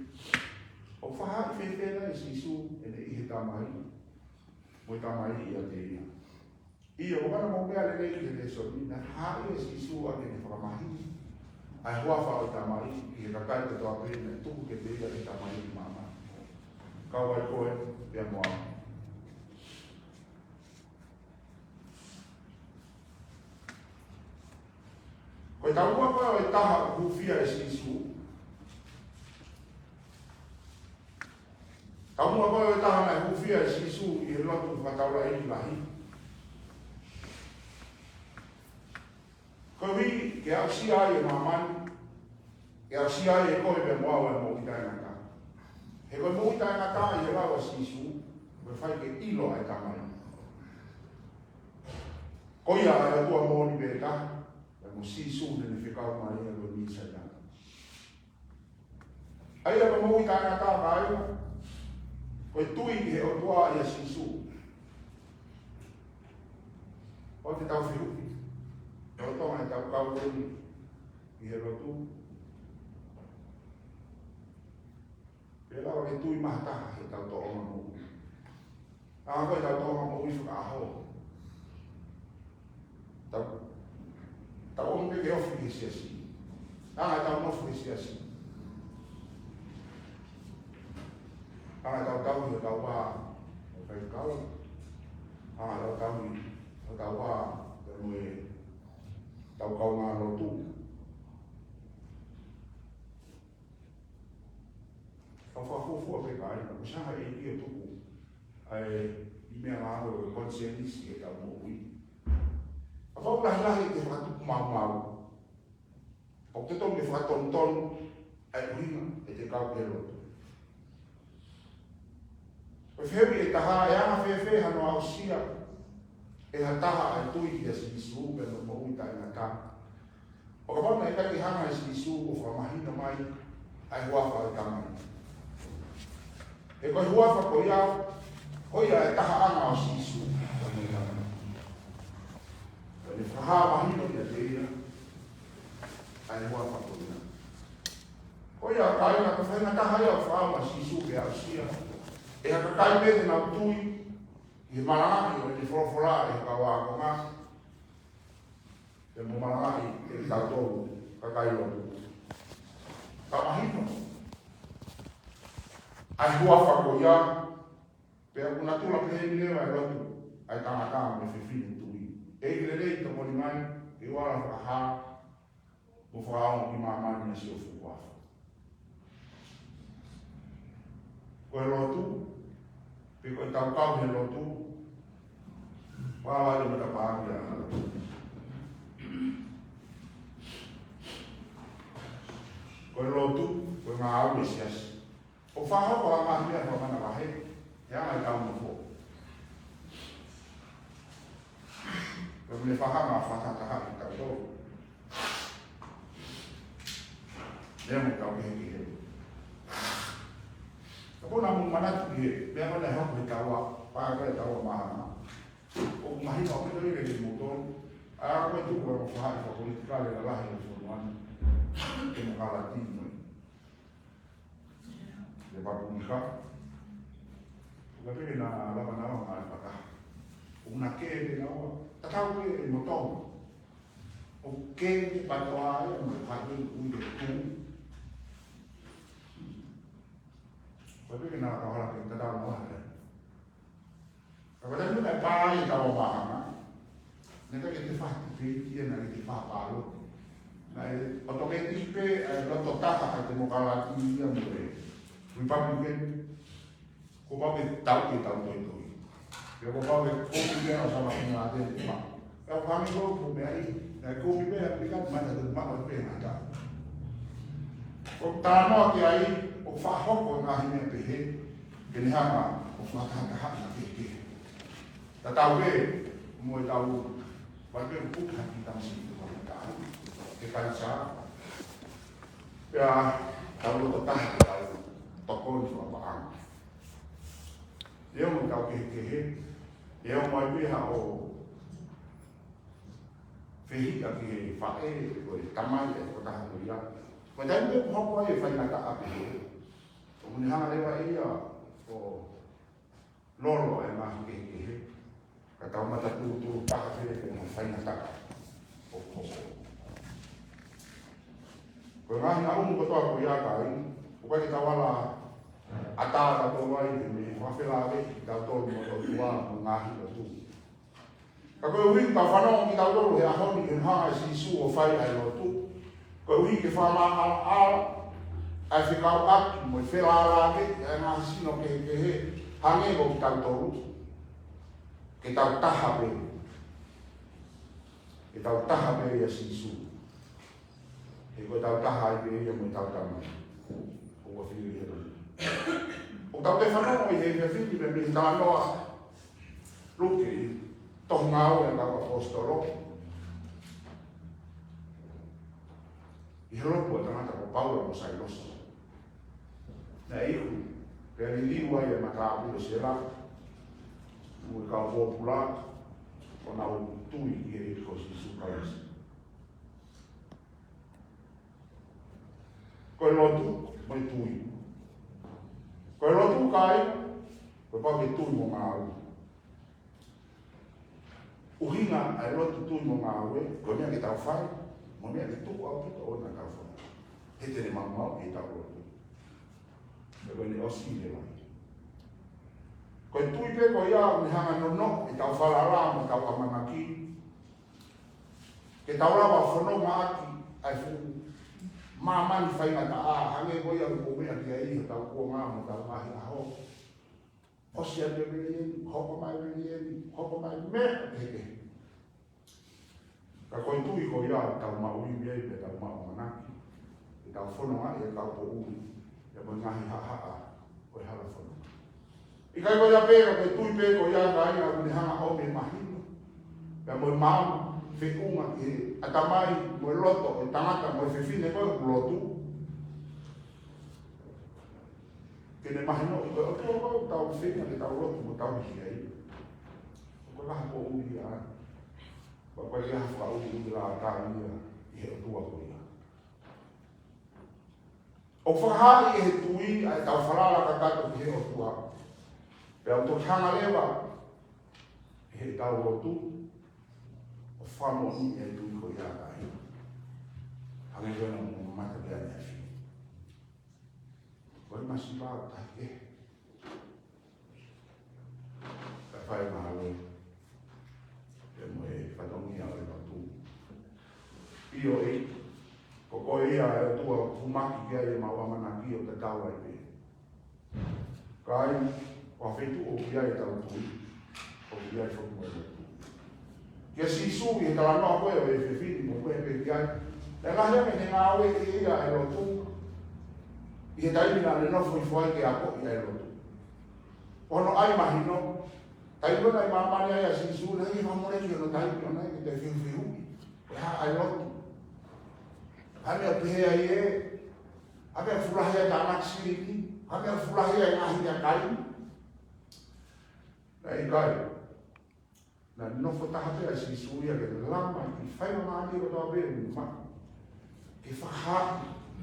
ʻOku fakahā fēfē ʻe Sīsū ʻene ʻi he Tamai, mo e Tamai ʻiate ia? ʻIo, ʻoku ʻi ai e meʻa lelei ʻi he lēsoni, naʻe hā ʻe Sīsū ʻa ʻene fakamahino ʻa e huafa ʻo e Tamai ki he kakai kotoa pē naʻe tuku kiate ia ʻe he Tamai ʻi māmani. Kau ai koe, pea mo au. Ko e taumuʻa ko ē ʻo e taha ʻoku hūfia ʻe Sīsū, taumuʻa ko ē ʻo e taha naʻe hūfia ʻe Sīsū ʻi he lotu fakataulaʻeiki lahi, koeʻuhi ke aʻusia ai ʻa māmani, ke aʻusia ai ʻe koe pea mo au ʻa e moʻui taʻengata. He ko e moʻui taʻengata ʻi he lau ʻa Sīsū, ko e fai ke ʻilo ʻa e Tamai. Ko ia ʻa e ʻOtua moʻoni pē taha, pea mo Sīsū naʻa ne fekau mai ia ko e Mīsaia. ʻA ia ko e moʻui taʻengata, kāinga, ko e tui ʻi he ʻOtua ʻia Sīsū. ʻOku tau fehuʻi, ʻe ʻOtua mai tau kau eni ʻi he lotu. Pea lava ke tui maʻa ha taha he tau tōʻonga moʻui. ʻA ko e tau tōʻonga moʻui fakaʻaho. Tau, tau ʻomi pē ke ofi he siasi. ʻA tau nofo he siasi. ʻA tau tau he tau ʻā, ʻo kai kau. ʻA tau tau he tau ʻā, ʻo mo e tau kaungā lotu. Tau fakafuofua pē kāinga, ʻoku ʻikai ha ʻEiki ʻe tuku ʻa e meʻangāue ʻo e konisēnisi ʻi heʻetau moʻui. Kapau ʻoku lahilahi ʻete fakatupu maumau, ʻoku totonu ke fakatonutonu ʻa e ʻuhinga ʻete kau ki he lotu. Ko e fehuʻi ʻe taha, ʻe anga fēfē hano aʻusia ʻe ha taha ʻa e tui kia Sīsū pea mo e moʻui taʻengata, ʻo kapau naʻe ʻikai ke hanga ʻe Sīsū ʻo fakamahino mai ʻa e huafa ʻo e Tamai? He ko e huafa ko ia, ko ia ʻa e tahaʻanga ʻo Sīsū. Ko ʻene fakahā mahino kiate ia ʻa e huafa ko ia. Ko ia, kāinga, ko e faʻahinga taha ia ʻoku fiemaʻu ʻa Sīsū ke aʻusia ʻe ha kakai pē te nau tui ʻi he malangaʻi ʻo ʻene folofola ʻi he kau ākonga, pea mo malangaʻi ʻe kitautolu kakai lotu. Ka mahino ʻa e huafa ko ia, pea ʻoku natula pehē ni leva ʻa e lotu ʻa e tangata mo e fefine tui. ʻEiki lelei, tokoni mai ke u ala fakahā mo fakaongo ki māmani ʻa siʻo fuʻu huafa. Ko e lotu, pe ko e tau kau he lotu, ʻoku ʻi ai e matapā ia. Ko e lotu, ko e ngāue ʻa e siasi. ʻOku fakahoko ʻa e ngaahi meʻa fakamanavahē, he anga ʻetau nofo. Ko e meʻa fakahanga fakatahataha ʻi he tau tau. Meʻa mo tau kehekehe. Ka ko e naʻa mou manatu ki he meʻa ko ē naʻe hoko he taua, pea ko e taua māhanga. ʻOku mahino ʻaupito ia kiate kimoutolu. ʻA ia ko e tuʻu ʻa e faʻahi fakapolitikale lalahi ʻo e fonua ni, temokalati mo e Lepupelika. Ko e pehē naʻa lava naua ʻa e paka. ʻOku na kē pē naua, tatau pē mo Tonga. ʻOku kē pē PATOA ia mo e faʻahi ʻoku ui ko e Tuʻi. Ko e pehē naʻa kau hala pē tatau naua. Ka ko e taimi naʻe pā ai ʻetau māhanga, naʻe ʻikai ke toe fai tipeiti ia, naʻe ʻikai ke toe fai pāloti. Naʻe ʻotomētiki pē ʻa e loto taha ʻa e temokalati ia mo e Republican, kuo pau ke tau ke tau toitoi. Pea kuo pau ke kumi ia ʻo sama ki ngā te ma. Pea ko e hangē ko e meʻa ia, naʻe kumi pē ʻa e Republican, mana te ma ʻo pē ngata. Ko e talanoa ki ai, ʻoku fakahoko e ngaahi meʻa pehē, ke ne hanga ʻo fakatahatahaʻi ʻa e kehekehe. Tatau pē mo ʻetau, ʻoku pau ke puke hake ʻetau siʻi ʻo fakataha, ke kanisā. Pea tau loto taha ke tau tokoni fakapaʻanga. Neongo ʻetau kehekehe, neongo ai pē haʻo fehiʻa ki he faʻē, ko e tamai, ʻe ko e taha ko ia. Ko e taimi ʻoku hoko ai e faingataʻa pehē, ʻoku ne hanga leva ia ʻo lolo ʻa e ngaahi kehekehe, ka tau matatūtū taha pē ki he faingataʻa ʻoku hoko. Ko e ngaahi ngaʻunu kotoa ko ia, kāinga, ʻoku ʻikai ke tau ala ʻatā tautolu ai ke mei fakafelāveʻi kitautolu mo e ʻOtua mo e ngaahi lotu. Ka koeʻuhi ʻoku tau fanongo kitautolu he ʻaho ni ki he hanga ʻe Sīsū ʻo fai ʻa e lotu, koeʻuhi ke fakamaʻalaʻala ʻa e fekauʻaki mo e felāveʻi ʻa e ngaahi sino kehekehe, hangē ko kitautolu, ke tau taha pē. Ke tau taha pē ʻia Sīsū. He ko ʻetau taha ai pē ia mo ʻetau Tamai ʻoku ʻafio ʻi hēvani. ʻOku tau toe fanongo ʻi he efiafi ni pē mei he talanoa Luke, tohi Ngāue ʻa e kau ʻAposetolo, ʻi he lotu ʻa e tangata ko Paula mo Sailosi. Naʻe iku, pea liliu ai ʻa e matāpule Sela, mo e kau pōpula, ʻo nau tui ki he ʻEiki ko Sīsū Kalaisi. Ko e lotu mo e tui. Ko e lotu, kāinga, ko e pau ke tui mo ngāue. ʻUhinga ʻa e lotu, tui mo ngāue, ko e meʻa ke tau fai, mo e meʻa ke tuku ʻaupito ʻo na tau fai. He te ne maumauʻi ʻetau lotu. Pea ko ʻene ʻosi leva. Ko e tui pē ko ia ʻoku ne hanga ʻo nonoʻo ʻetau falala mo ʻetau ʻamanaki. Ke tau lava ʻo fononga ʻaki ʻa e fuʻu māmani faingataʻa, hangē ko ia ʻoku meʻa ki ai hotau kuonga mo hotau ngaahi ʻaho. ʻOsi atu e velieni, hoko mai e velieni, hoko mai e meʻa kehekehe. Ka ko e tui ko ia ʻoku tau maʻu ivi ai, pea tau maʻu ʻamanaki, ke tau fononga ʻi he tau poʻuli, pea mo e ngaahi haʻahaʻa ʻo e hala fononga. ʻIkai ko ia pē, ka ko e tui pē ko ia, kāinga, ʻoku ne hanga ʻo ʻomi e mahino, pea mo e maama, feʻunga ki he ʻatamai mo e loto ʻo e tangata mo e fefine ko ē ʻoku lotu. Ke ne mahinoʻi ko e ʻOtua ko ē ʻoku tau feinga ke tau lotu mo tauhi ai. Ko e lahi poʻuli ia. Pea ko e lahi fakaʻuli ia ʻa e tauhi ia ʻi he ʻOtua ko ia. ʻOku fakahā ʻe he tui ʻa ʻetau falala kakato ki he ʻOtua. Pea ʻoku toki hanga leva ʻe heʻetau lotu ʻo fakamoʻoniʻi e tui ko ia, kāinga. Hangē ko ʻena mo mata pea ne afi. Ko e masiva ʻoku tahi kehe. Kae fai mahalo pē mo e fatongia ʻo e lotu. ʻIo ʻEiki, ko koe ia ʻa e ʻOtua ʻoku mahaki ki ai ʻemau ʻamanaki ʻo tatau ai pē. Kāinga, ʻoku ʻi ai e feituʻu ʻoku ʻi ai ʻetau tui, ʻoku ʻi ai foki mo e lotu. Kia Sīsū ʻi he talanoa ko ē ʻo e efiafi ni mo koe pē ki ai. Naʻe lahi ange ʻene ngāueʻi ʻe ia e lotu ʻi he taimi naʻa ne nofo hifo ai ke akoʻi ʻa e lotu. Ko hono ʻai mahino, taimi ko ē naʻe ʻi māmani ai ʻa Sīsū, naʻe ʻi ai e fakamoleki hono taimi ʻo naʻe ʻikai ke fehuʻi. Ko e hā ʻa e lotu? Hā e meʻa ʻoku pehē ai ē? Hā e meʻa ʻoku fuʻu lahi ai e tānaki silini? Hā e meʻa ʻoku fuʻu lahi ai e ngaahi meʻakai? Naʻe ʻikai. Naʻe nofo taha pē ʻa Sīsū ia ke lama ʻi he faingamālie kotoa pē ʻoku maʻu ke fakahā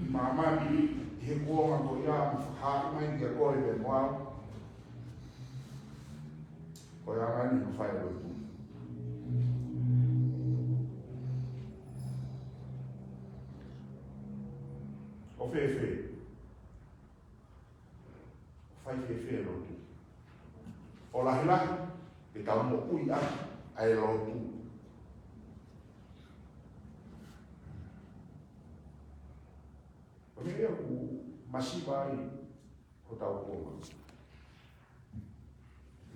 ʻi māmani ʻi he kuonga ko ia, mo fakahā mai kiate koe pea mo au. Ko e anga eni hono fai e lotu. ʻO fēfē? Fai fēfē e lotu? ʻO lahilahi ke tau moʻui ʻaki ʻa e lotu. Ko e meʻa ia ʻoku masiva ai hotau kuonga.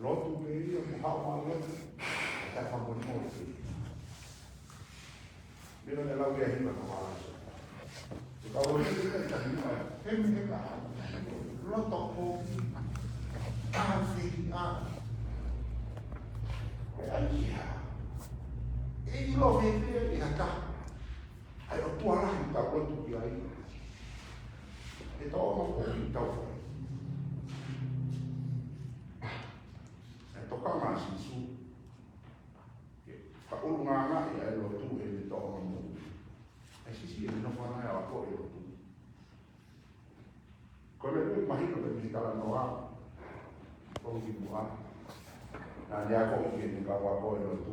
Lotu pē ia, mo haʻu ʻo lotu, ʻe taʻefakamolemole pē. Meʻa naʻe lau ia ʻe he hiva Kavalaisa. Ko e kau lotu ia ʻi tahi mai, he meʻa ka loto ko tāfehiʻa. ʻE ai ia. ʻE ʻilo fēfē ʻe ha taha ʻa e ʻOtua lahi ʻoku tau lotu ki ai? ʻE tō ma ko i tau fai. ʻE toka ma Sīsū. Ke fakaʻulungaanga ʻi he lotu he meʻa tō ma mo. ʻE Sīsū ʻe nofo ʻana ʻo ako e lotu. Ko e meʻa ʻoku mahino pē mei he talanoa ʻo e kimuʻa. Naʻa ne akoʻi ki heʻene kau ako e lotu.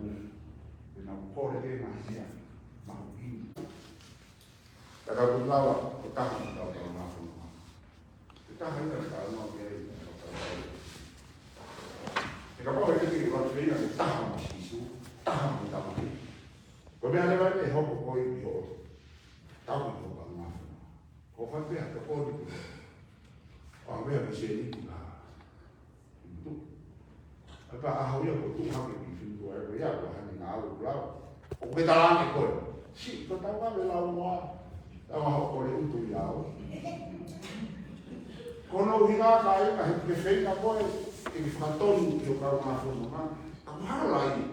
Pea nau kole ke ngaahi meʻa mahuʻinga. Ka tau lava, ko e taha ʻi he kau tau mafononga. Ko e taha ia ʻi he talanoa ki ai, ʻe kapau ʻe ʻikai ke ʻi ai ha feina, ko e taha mo Sīsū, taha mo e Tamai. Ko e meʻa leva ʻe hoko ko ē ʻi hoʻo tau ʻi hoʻo kau mafononga. Ko e fai pē ha tokoni ki hoʻo. ʻO ʻave ha misiona ki ha ʻItu. ʻA e pā ʻaho ia ko e tuʻu hake ki he ʻItu ʻa e ko ia, ko e hane ngāue ʻoku lau. ʻOku ke talaange koe. Siʻi, ko e tau ʻave lau noa. Tau ʻaho ko e ʻutu ia au. Ko hono ʻuhinga ka ʻi ai ha feina koe, ke ke fakatonu ʻi hoʻo kau mafononga. Ka hala ia.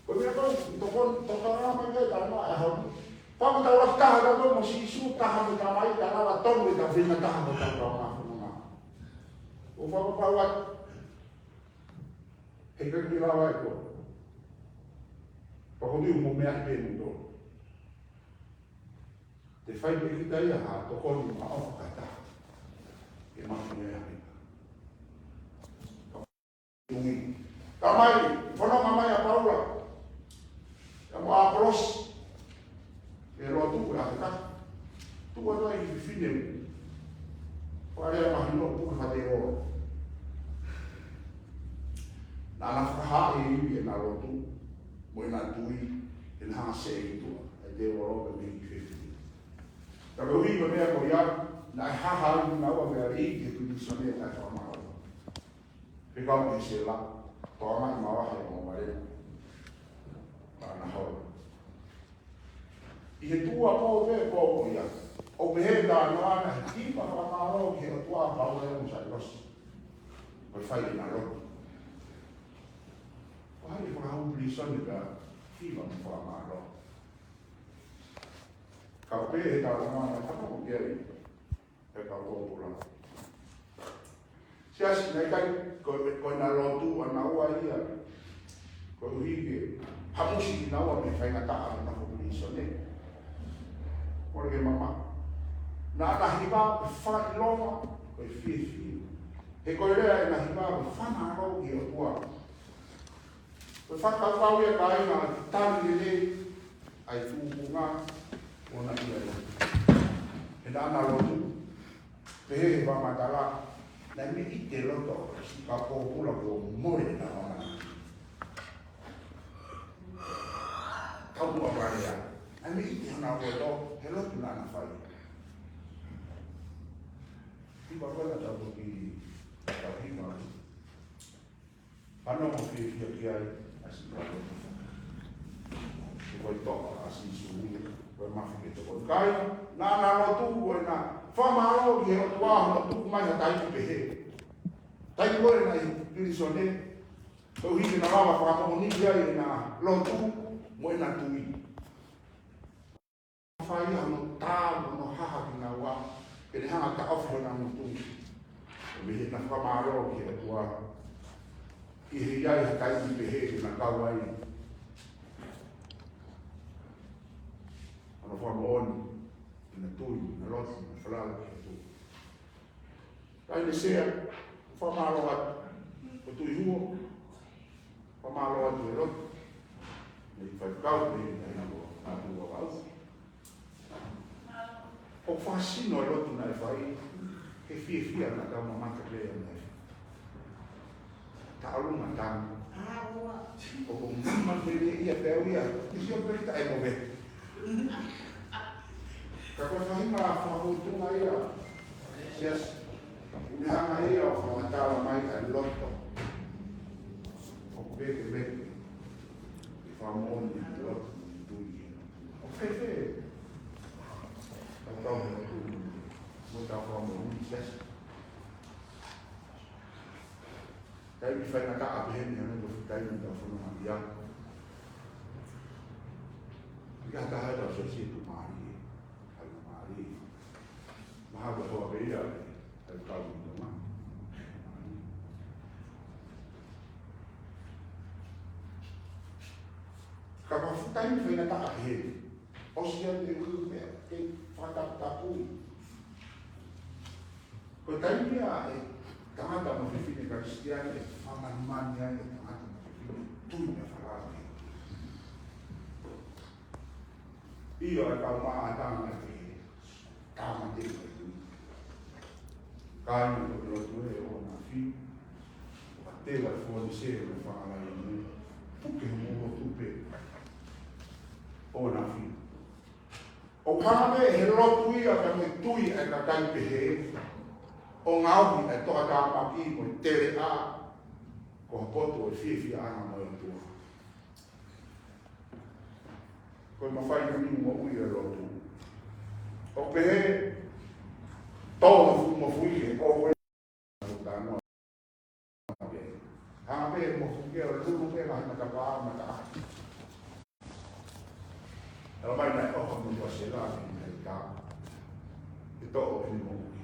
Ko e meʻa ko ē, tokoni, tokanga mai ki ai, talanoa ʻe hau. Pea ko e tau lava taha, tau mo Sīsū, taha mo e Tamai, tau lava tonu ʻetau feina taha mo ʻetau kau mafononga. ʻO fakapapauʻi atu. He ʻikai ke lava ʻe koe. Pea ko e tui mo e meʻa ʻi pē mo tō. Te fai pē kita ia ha tokoni mo ha ʻofa ki ha taha. Ke maʻu ia ʻe ha taha. Ui. Ka mai, fononga mai ʻa Paula. Ia mo ʻApolosi. ʻE lotu ʻa e kaka. Tuʻu atu ai e fefine. Pea lea mahino ʻoku ke fate o. Naʻa na fakahā ʻe ia ʻena lotu. Mo ʻena tui. ʻEna hanga ʻe he ʻOtua. ʻE te olo pē mei he fefine. Ka ko e ʻuhinga meʻa ko ia. Naʻe haha ai naua mei he pilīsone ʻa e fakamālō. Fekau ki he sela, toʻa mai mavahe mo vale. Pea na holo. ʻI he tuʻa pō pē pō ko ia. ʻO pehē ʻe he talanoa naʻe hiva fakamālō ki he ʻOtua ʻa Paula mo Sailosi. Ko e fai ʻena lotu. Ko hai ʻe fakahū pilīsone pea hiva mo fakamālō. Ka ʻoku pehē ʻe he talanoa naʻe fakahū ki ai. He kau pōpula. Siasi, naʻe ʻikai ko e, ko ʻena lotu ʻanaua ia. Koeʻuhi ke hamusi kinaua mei he faingataʻa ʻo e pilīsone. Mole ke mamaʻo. Naʻa na hiva pe fai loma, ko e fiefia. He ko e lea ʻena hiva pe fakamālō ki he ʻOtua. Ko e fakakaukau ia kāinga, tali lelei ʻa e tuʻunga ʻo ʻena ia. He naʻa na lotu, pehē ʻe he fakamatala, naʻe meʻite loto siʻi kau pōpula kuo mole ʻena mana. Kau ua vale ia. Naʻe meʻite hona loto, he lotu naʻa na fai. Hiva ko ē naʻa tau toki, tau hiva. Fanongo fiefia ki ai, ʻa siʻi kau lotu. Ko e toʻa ʻa Sīsū ia, ko e mafi ke tokoni. Kāinga, naʻa na lotu ko ʻena fakamālō ki he ʻOtua hono tuku mai ha taimi pehē. Taimi ko ē naʻe ʻi pilīsone, koeʻuhi ke na lava fakamoʻoni ki ai ʻena lotu mo ʻena tui. Fai hano tā mo hono haha kinaua, ke ne hanga ʻo taʻofi hona ngutu. Mei heʻena fakamālō ki he ʻOtua. ʻI he ʻi ai ha taimi pehē ke na kau ai ʻa e fakamoʻoni, ke na tui, ke na lotu, ke na falala ki he ʻOtua. Kae ne sea, fakamālō atu, ko Tuʻi Huo, fakamālō atu e lotu, ne faifekau, ne ina ko atu wa wau. ʻOku fakasino e lotu naʻe fai, he fiefia naʻa tau mamata ki ai ʻanenai. Taʻalunga tanu. ʻOku mama mele ia pea ia, ʻi sio pē taʻe mo ve. Ka ko e faʻahinga fakamutunga ia. Yes. Ne hanga ia ʻo fakamatala mai ʻa e loto. ʻOku vekeveke. ʻE fakamoʻoni ʻa e loto, tui. ʻOku fēfē. Tau tau mo tui. Mo tau fakamoʻoni, yes. Taimi faingataʻa pehē ni, ʻa e meʻa ko e taimi tau fanongo ai. ʻIkai ha taha ʻe tau sio ki he tuʻumālie, ʻa e tuʻumālie. Mahalo ko e hoa pē ia, ʻa e kau ʻi Tonga. Ka ko e fuʻu taimi faingataʻa pehē ni, ʻosi ia te u meʻa, ke fakataputapui. Ko e taimi ia ʻa e tangata mo e fefine Kalisitiane ʻe fakamanumanu ai e tangata mo e fefine tui mo falala. ʻIo, ʻa e kau maʻa tangata ʻe tāmateʻi ʻa e tui. Kāinga, ko e lotu ē ʻoku na fai. ʻOka tela fōnise ʻo na fānau ʻi mui. Puke mo tupe ʻo na fai. ʻOku hanga pē he lotu ia ka mo e tui ʻa e kakai pehē ʻo ngaohi ʻa e tokāteline mo e teleʻa ko ha potu ʻo e fiefiaʻanga mo e ʻOtua. Ko e mafai ni mo ui e lotu. ʻOku pehē, tō mo fuʻu mofuike, ʻo Hanga pē mo fuke ʻo lulu pē ngaahi matapā mataʻaki. Tala mai naʻe ʻoho mo tua sela ki he tā. Ke toʻo ʻene moʻui.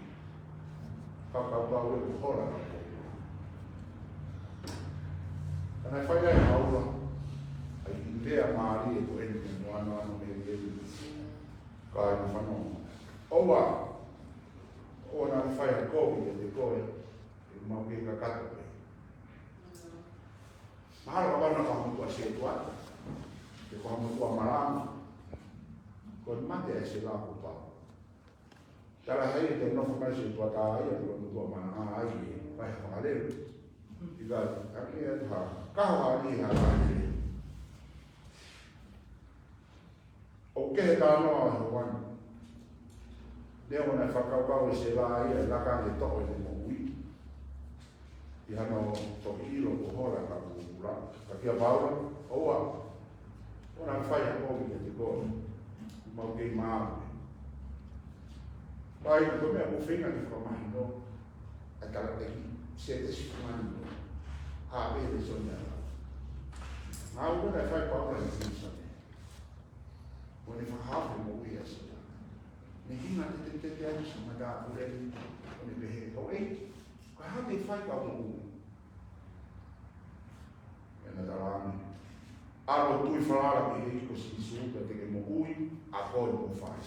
Ka kau kau e hola ka kau. Ka naʻe fai ai maula. ʻAi ʻi lea mālie ko eni ke moana ano me lei. Ka ʻi fanongo. ʻOua. ʻOua naʻa fai a kovi ʻiate koe. ʻE mau kei kakato pē. Mahalo ka wana ka motua se tua. Ke ko motua malama. Ko e mate ai se la ko pau. Tala hai te nofo mai se tua tā ia ko motua malama ai. Vai fakalele. ʻIkai, ake e tā. Ka hoa ni ha fakalele. ʻOku kehe talanoa ʻa Hoani. Neongo naʻe fakakaukau ʻe Sela ia ʻe laka ke toʻo ʻene moʻui. ʻI hano toki ʻilo ko hola ka pupula. Ka kia Paula, ʻoua. ʻOua naʻa fai ha kovi ʻiate koe. Mau kei maau. Pai ko e meʻa ʻoku ou feinga ke fakamahino. ʻA e tala teki, se te si fungani. ʻA pē le sonia. Mau kona fai Paula ni si sonia. ʻO ne fakahaofi e moʻui ʻa Sela. Ne hinga te te te te ai sa mata ule ni, ʻo ne pehē, ʻo e, ka hake fai ka moʻui. ʻE na tala ane. ʻAlu ʻo tui falala ki he ʻEiki ko Sīsū, ka te ke moʻui, ʻa koe mo fai.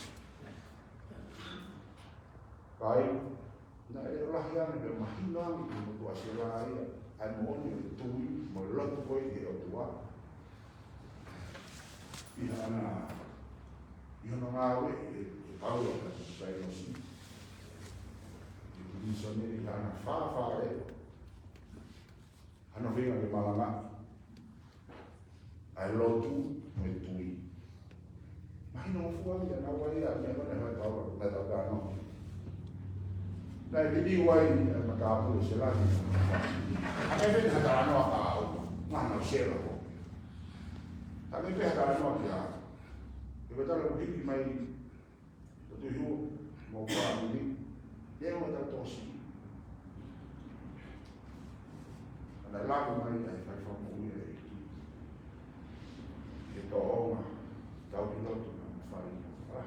Kai, naʻe lahi ange pea mahino ange ki he motuʻa Sela ia, ʻa e moʻoni ʻo e tui, mo e lotu ko ē ki he ʻOtua. ʻI hana, ʻi hano ngāue ʻe, ʻe Paula ka Sailosi. ʻI he misoneri ʻi hana fāfale. Hano feinga ke malanga. ʻA e lotu mo e tui. Mahino mo fua ia, naʻa ua ia, meʻa ko ena ʻa Paula, naʻa tau kano. Naʻe vili wai, ʻa e matāpule Sela ni. ʻA e meʻa ha talanoa ka au, ngana Sela ko. ʻA e meʻa ha talanoa kia. ʻE vatala ko hiki mai, Ko Tuʻi Huo, mo fāmili, ʻe ua tau tō siʻi. Ana lava mai ai fai fakamoʻui ʻa e ʻEiki. Ke tōʻonga, tau ki lotu na mo fai na fala.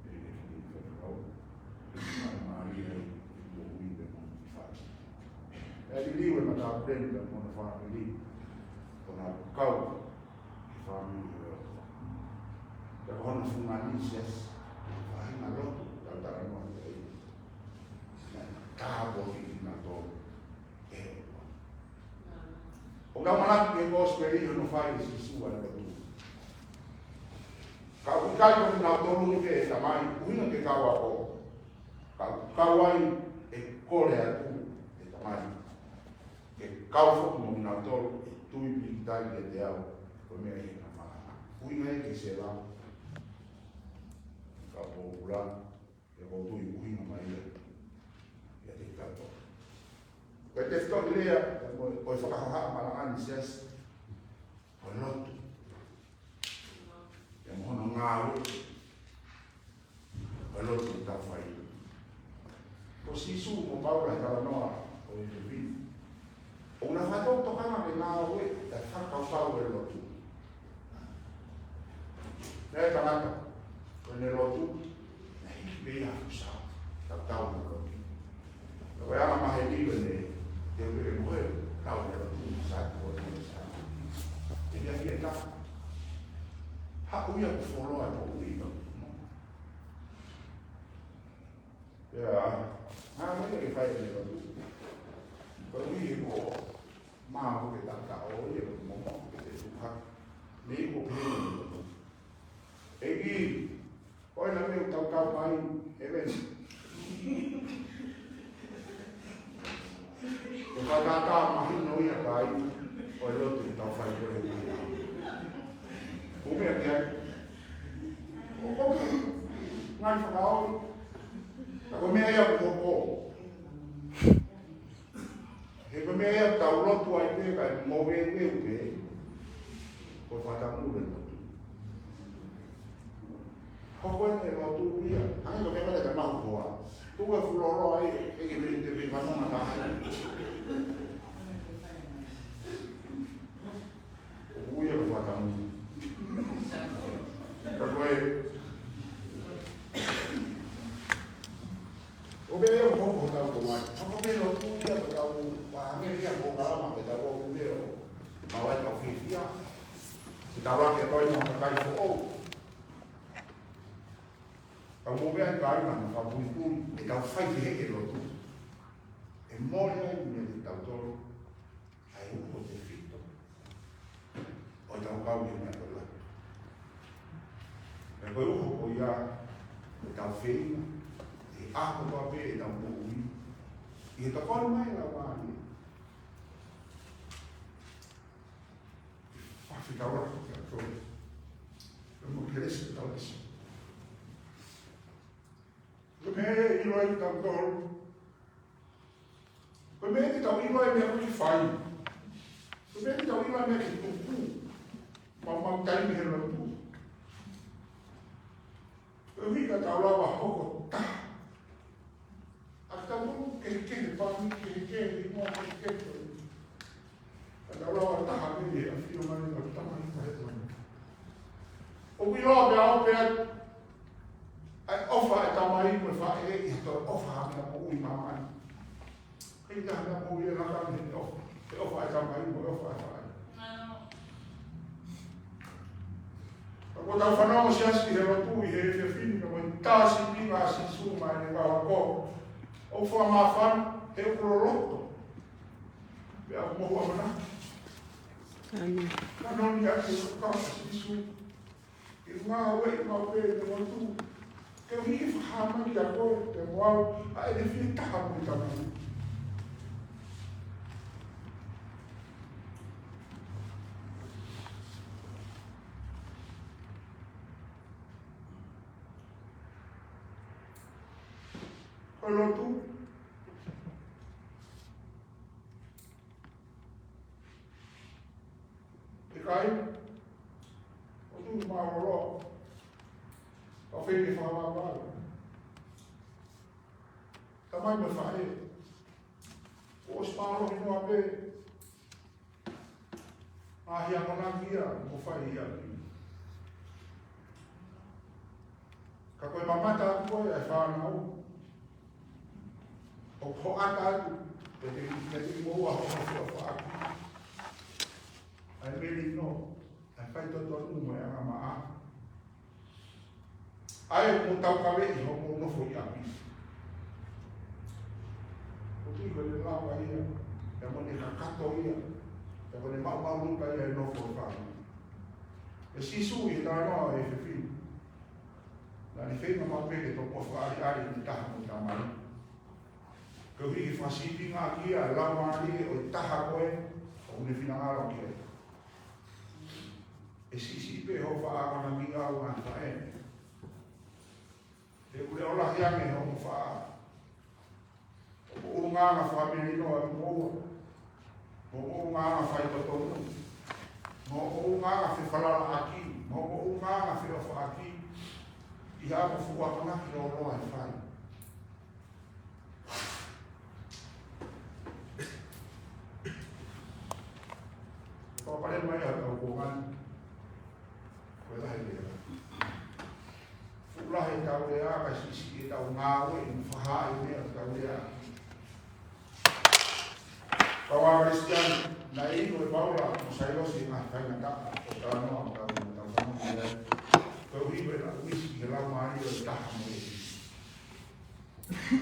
ʻE ke fili fai fau. Ana mālie ai, moʻui pē mo fai. ʻE Liliu e matāpule ni pea mo hono fāmili. Ko ʻenau kau ki he fāmili ʻo e ʻOtua. Pea ko hono fungani siasi, faʻahinga lotu, tau talanoa ki ai. Naʻe tāpuakiʻi kinautolu ʻe he ʻOtua. ʻOku tau manatu ki he kosipeli ʻi hono fai ʻe Sīsū ʻa e lotu. Ka ʻoku ʻikai ko kinautolu pē ʻe Tamai, ʻuhinga ke kau ʻa koe. Ka ʻoku kau ai ʻe kole atu ʻe Tamai ke kau foki mo kinautolu ʻe tui pīkitai kiate au, ko e meʻa ʻi heʻena malanga. ʻUhinga ia ki he Sela, ka pōpula, ʻe ʻoku ou tui ʻuhinga mai ia kiate kitautolu. Ko e tefitoʻi lea, ko e, ko e fakahohaʻa malanga ni siasi, ko e lotu. Pea mo hono ngāue, ko e lotu ʻoku tau fai. Ko Sīsū mo Paula he talanoa ʻo e efiafi ni, ʻoku na faʻa tokanga ki he ngāue ʻa e fakakaukau ʻo e lotu. Naʻe tangata, ko ʻene lotu, naʻe hiki pē ia ʻa e fuʻu sā, tautau mo e lotu. Ko e anga maheni ko eni, te u pehē mo koe, tau mo e lotu, sā, ko e lotu, sā. ʻE ia ki he taha. Haʻu ia ko e fuoloa ʻo e moʻui, no. Ia, ʻa, mai ke fai ʻene lotu. Ko e ʻuhi ko, ma ko ke tata o ia ko mo mo ke te tuha. Mei ko pē ʻene lotu. ʻEiki, ko e ʻuhinga ʻoku tau kau mai, ʻEveni. Ko e kātaki mahino ia kai, ko e lotu ʻoku tau fai ko e ʻuhi. Ko e meʻa ki ai. ʻOku, ʻoku, ngai fakaoli. Ka ko e meʻa ia ʻoku hoko. He ko e meʻa ia ʻoku tau lotu ai pē, kae moveuveu pē. Ko e fakatamule lotu. Hoko ʻene lotu ia. Hangē ko e meʻa ko ē te mau hoa. Tuku e fuʻu lōloa ai, ʻe ke mei te mei fanongo taha. ʻOku ui ia ko e fakatamule. Ka ko e, ʻo pē ʻoku hoko hotau Tonga ni. Hoko pē lotu ia ko ʻetau pānge ia ko kalama pē tau ʻo pē ʻo. Mau ai tau fiefia. Ke tau ake toi mo kakai foʻou. Tau mo pē ai kāinga mo fakapuipui. ʻE tau fai ki he ʻe lotu. ʻE mole ai meʻa kitautolu. ʻA e uho tefito ʻo ʻetau kau ʻi he meʻa ko ē. Pea ko e uho ko ia ʻoku tau feinga, ʻi he ʻaho kotoa pē ʻetau moʻui, ʻi he tokoni mai ʻa e Laumālie. Fakafetaulaki kiate koe. Pea mo e kelesi ʻoku tau ʻosi. Ko e meʻa ʻe ʻilo ai kitautolu. Ko e meʻa ke tau ʻilo ai meʻa ke fai. Ko e meʻa ke tau ʻilo ai meʻa ke tuku. Maumau taimi he lotu. Ko e ʻuhi ka tau lava hoko taha. ʻA kitautolu kehekehe, pāngi kehekehe, hingoa kehekehe. Ka tau lava taha mei he ʻafio mai ʻa e Tamai Hēvani. ʻOku ʻiloa pē ʻe au pē ʻa e ʻofa ʻa e tamai mo e faʻē ʻi he toe ʻofa ʻa e meʻa moʻui ʻi māmani. ʻIkai ha meʻa moʻui ʻe laka mei he ʻofa, he ʻofa ʻa e tamai mo e ʻofa ʻa e faʻē. Ka ko ʻetau fanongo siasi he lotu ʻi he efiafi ni ka mai tā sīpinga ʻa Sīsū mai ʻene kau ako. ʻOku fakamāfana he ʻoku loloto. Pea ʻoku mohu ʻamanaki. ʻĒmeni. Ka noni ake ʻoku kau ʻa Sīsū. ʻI he ngāue ʻi mau pē ʻi he lotu. Ke u hiki fakahā mai kia koe, pea mo au, ʻa ʻene fie taha mo e Tamai. Ko e lotu. ʻIkai, ʻoku ou tui mālōlō. Ka fei ke fakamālō. Tamai mo e faʻē. Kuo ʻosi mālohi noa pē. ʻA e akonaki ia, mo fai ia. Ka ko e mamata atu ko ē ʻa e fānau. ʻOku hoʻata atu. Pea te, pea te mou ʻaho ʻo fua faʻaki ʻa e melino, ʻa e faitotonu mo e angamaʻa. ʻA ia ʻoku mou taukaveʻi hoʻomou nofo ʻi ʻapi. ʻOku ʻikai ko e lava ia, pea mo ʻene kakato ia, pea mo ʻene maʻumaʻuluta ia ʻi he nofo ʻo e fāmili. ʻE Sīsū ʻi he talanoa ʻa e fefine, naʻa ne feinga maʻu pē ke tokua fakaʻaliʻali ʻene taha mo e tamai. Koeʻuhi ke fakasīpinga ʻaki ia ʻa e laumālie ʻo e taha ko ē ʻoku ne finangalo ki ai. ʻE siʻisiʻi pē hoʻo faʻa ʻamanaki ʻa e ngaahi faʻē. He ʻoku leʻo lahi ange hoʻo faʻa, hoʻo ʻulungaanga fakamelino ʻa moua, mo hoʻo ʻulungaanga faitotonu, mo hoʻo ʻulungaanga fefalalaʻaki, mo hoʻo ʻulungaanga feʻofaʻaki, ʻi ha ʻapi fuʻu ʻamanaki lōloa ʻe fai. Fakapale mai ʻa e kau kuonga ni. Ko e lahi lea. Fuʻu lahi ʻetau lea, kae siʻisiʻi ʻetau ngāue, ʻi he fakahā ʻa e meʻa ʻoku tau lea. Kau Kalisitiane, naʻe ʻilo ʻe Paula mo Sailosi ʻa e faingataʻa ʻo e talanoa ʻoku tau, tau fanongo ki ai. Koeʻuhi ko e ʻuhinga ʻi he laumālie ʻo e taha mo e ʻEiki.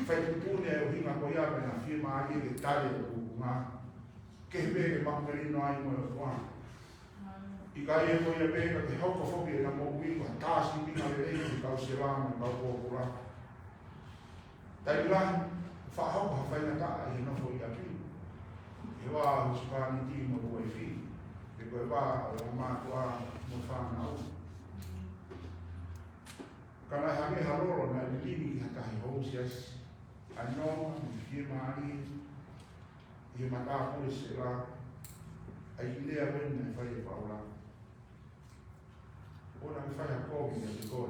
Fai tuʻutuʻuni ʻa e ʻuhinga ko ia pea na fiemālie ke tali ʻa e tūkunga. Kehe pē ke maʻu melino ai mo e ʻOtua. ʻIkai ko ia pē ka ke hoko foki ʻena moʻui ko ha tā sīpinga lelei ki he kau sēvā mo e kau pōpula. Taimi lahi, faʻa hoko ha faingataʻa ʻi he nofo ʻi ʻapi. He vā ʻo e husepāniti mo e uaifi. Pe ko e vā ʻo e ongo mātuʻa mo e fānau. Ka naʻe hangē ha lolo naʻe lilini ki ha tahi hou siasi. ʻA e nonga mo e fiemālie ʻi he matāpule sēvā. ʻA ia ko e lea ko eni naʻe fai ʻe Paula. ʻOua naʻa ke fai ha kovi kiate koe.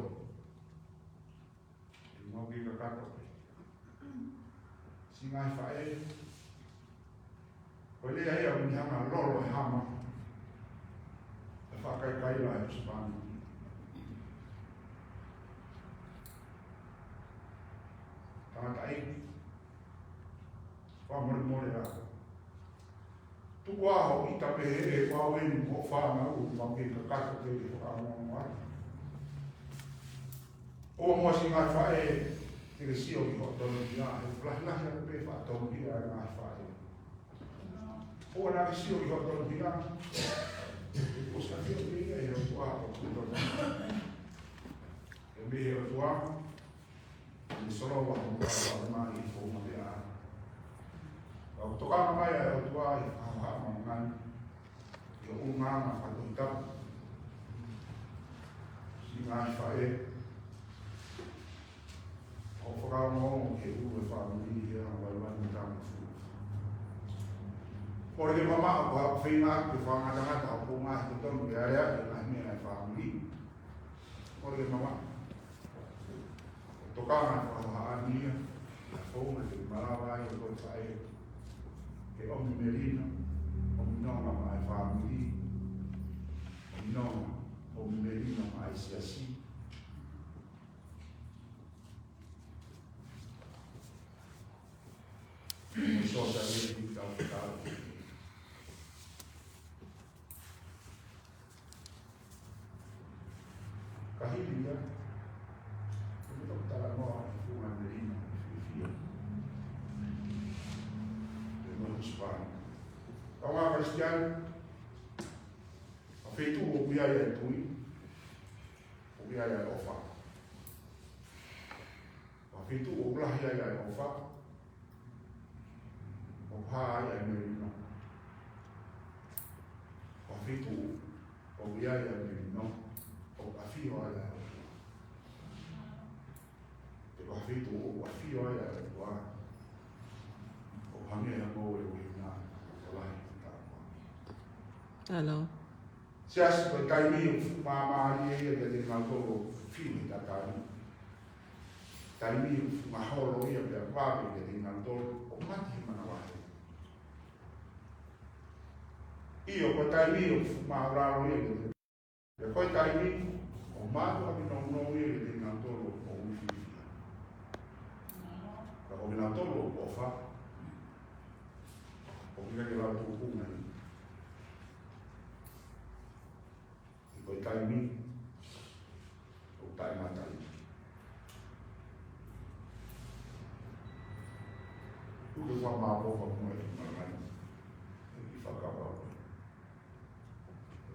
ʻE mau kei kakato. Siʻi ngaahi faʻē. Ko e lea ia ʻoku ne hanga ʻo lolo e hama. ʻE faʻa kaikaila e husepāniti. Tangataʻeiki. Fakamolemole ā. Tuku ā hoʻo ʻita pehē ʻe fau eni mo hoʻo fānau ʻoku mau kei kakato ke ke fakaongoongo atu. ʻOua muʻa siʻi ngaahi faʻē ke ke sio ki hoʻo tonuhia, he lahilahi ange pē faʻa tonuhia ʻa e ngaahi faʻē. ʻOua naʻa ke sio ki hoʻo tonuhia, he kuo ʻosi ʻafio pē ia ʻe he ʻOtua ʻi hoʻo tonuhia. He mei he ʻOtua, ʻe solova hoʻo kau ʻamanaki ʻi he founga pē ʻa. Ka ʻoku tokanga mai ʻa e ʻOtua ʻi he fakahāhā mo e ngaahi, ʻi he ʻulungaanga fakatohitapu. Siʻi ngaahi faʻē, ʻo fakaongoongo ki he ʻulu ʻo e fāmili he anga vaivai mo tama fulu. Kole ke mamaʻo ko haʻo feinga ke fakangatangata hoʻo ngaahi totonu ke aleaʻi e ngaahi meʻa ʻa e fāmili. Kole ke mamaʻo. Tokanga ʻa e fakahāhā ni ia, ʻa e founga te ke malava ai ʻo toe faʻē. Ke ʻomi melino, ʻomi nonga maʻa e fāmili, ʻomi nonga, ʻomi melino maʻa e siasi. Mo e sōsaieti ʻoku tau, tau. Ka hili ia, ʻoku tau talanoa ʻi he funga melino ʻoku fiefia. Pea mo e husepāniti. Kau Kalisitiane, ʻa e feituʻu ʻoku ʻi ai ʻa e tui, ʻoku ʻi ai ʻa e ʻofa. ʻA e feituʻu ʻoku lahi ai ʻa e ʻofa, ʻoku hā ai ʻa e melino. ʻA e feituʻu ʻoku ʻi ai ʻa e melino, ʻoku ʻafio ai ʻa e ʻOtua. Pea ʻa e feituʻu ʻoku ʻafio ai ʻa e ʻOtua, ʻoku hangē ha ngoue ʻo e ʻuhinga ʻoku lahi ʻa e tāpuaki. Hello. Siasi, ko e taimi ʻoku fuʻu māmālie ia kiate kinautolu ʻoku fiu he tatali. Taimi ʻoku fuʻu maholo ia pea vave kiate kinautolu ʻoku mate he manavahē. ʻIo, ko e taimi ʻoku fuʻu māʻulalo ia kiate, pea ko e taimi ʻoku mātuʻaki nounou ia kiate kinautolu ʻoku fiefia. Ka ko kinautolu ʻoku ʻofa, ʻOku ʻikai ke lau tuʻutuʻuni. Ko e taimi, ʻoku taʻengata ai. ʻOku ke fakamālō, fakamālō, fakamālō.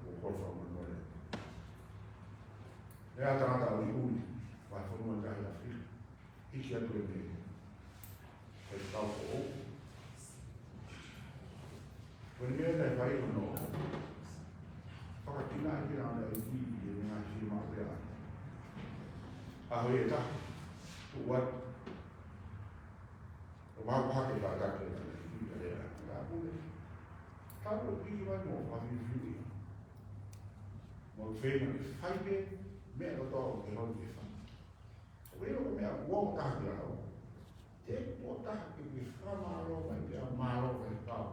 ʻOku ou kole fakamolemole. ʻE ʻa e tangata ʻuliʻuli, ʻa e fonua ʻi he tahi ʻAfilika. Hiki atu e meʻa. Ko e tau foʻou. Ko e meʻa naʻe fai hono fakakinaʻi pē ʻa e ʻEiki ʻi he ngaahi fiemaʻu pē ʻa e ʻaho ʻe taha. Tuʻu atu. ʻO mau pehē ke kātaki ʻa e ʻEiki ʻa e lea ʻa e tāpule. Tau ʻo piki mai mo fafifili. Mo feinga ke fai pē meʻa kotoa ʻoku ke haʻu ke fai. ʻOku ʻi ai e meʻa ʻoku taha ke lau. Te u taha ke ke fakamālō mai pea mālō mai pau.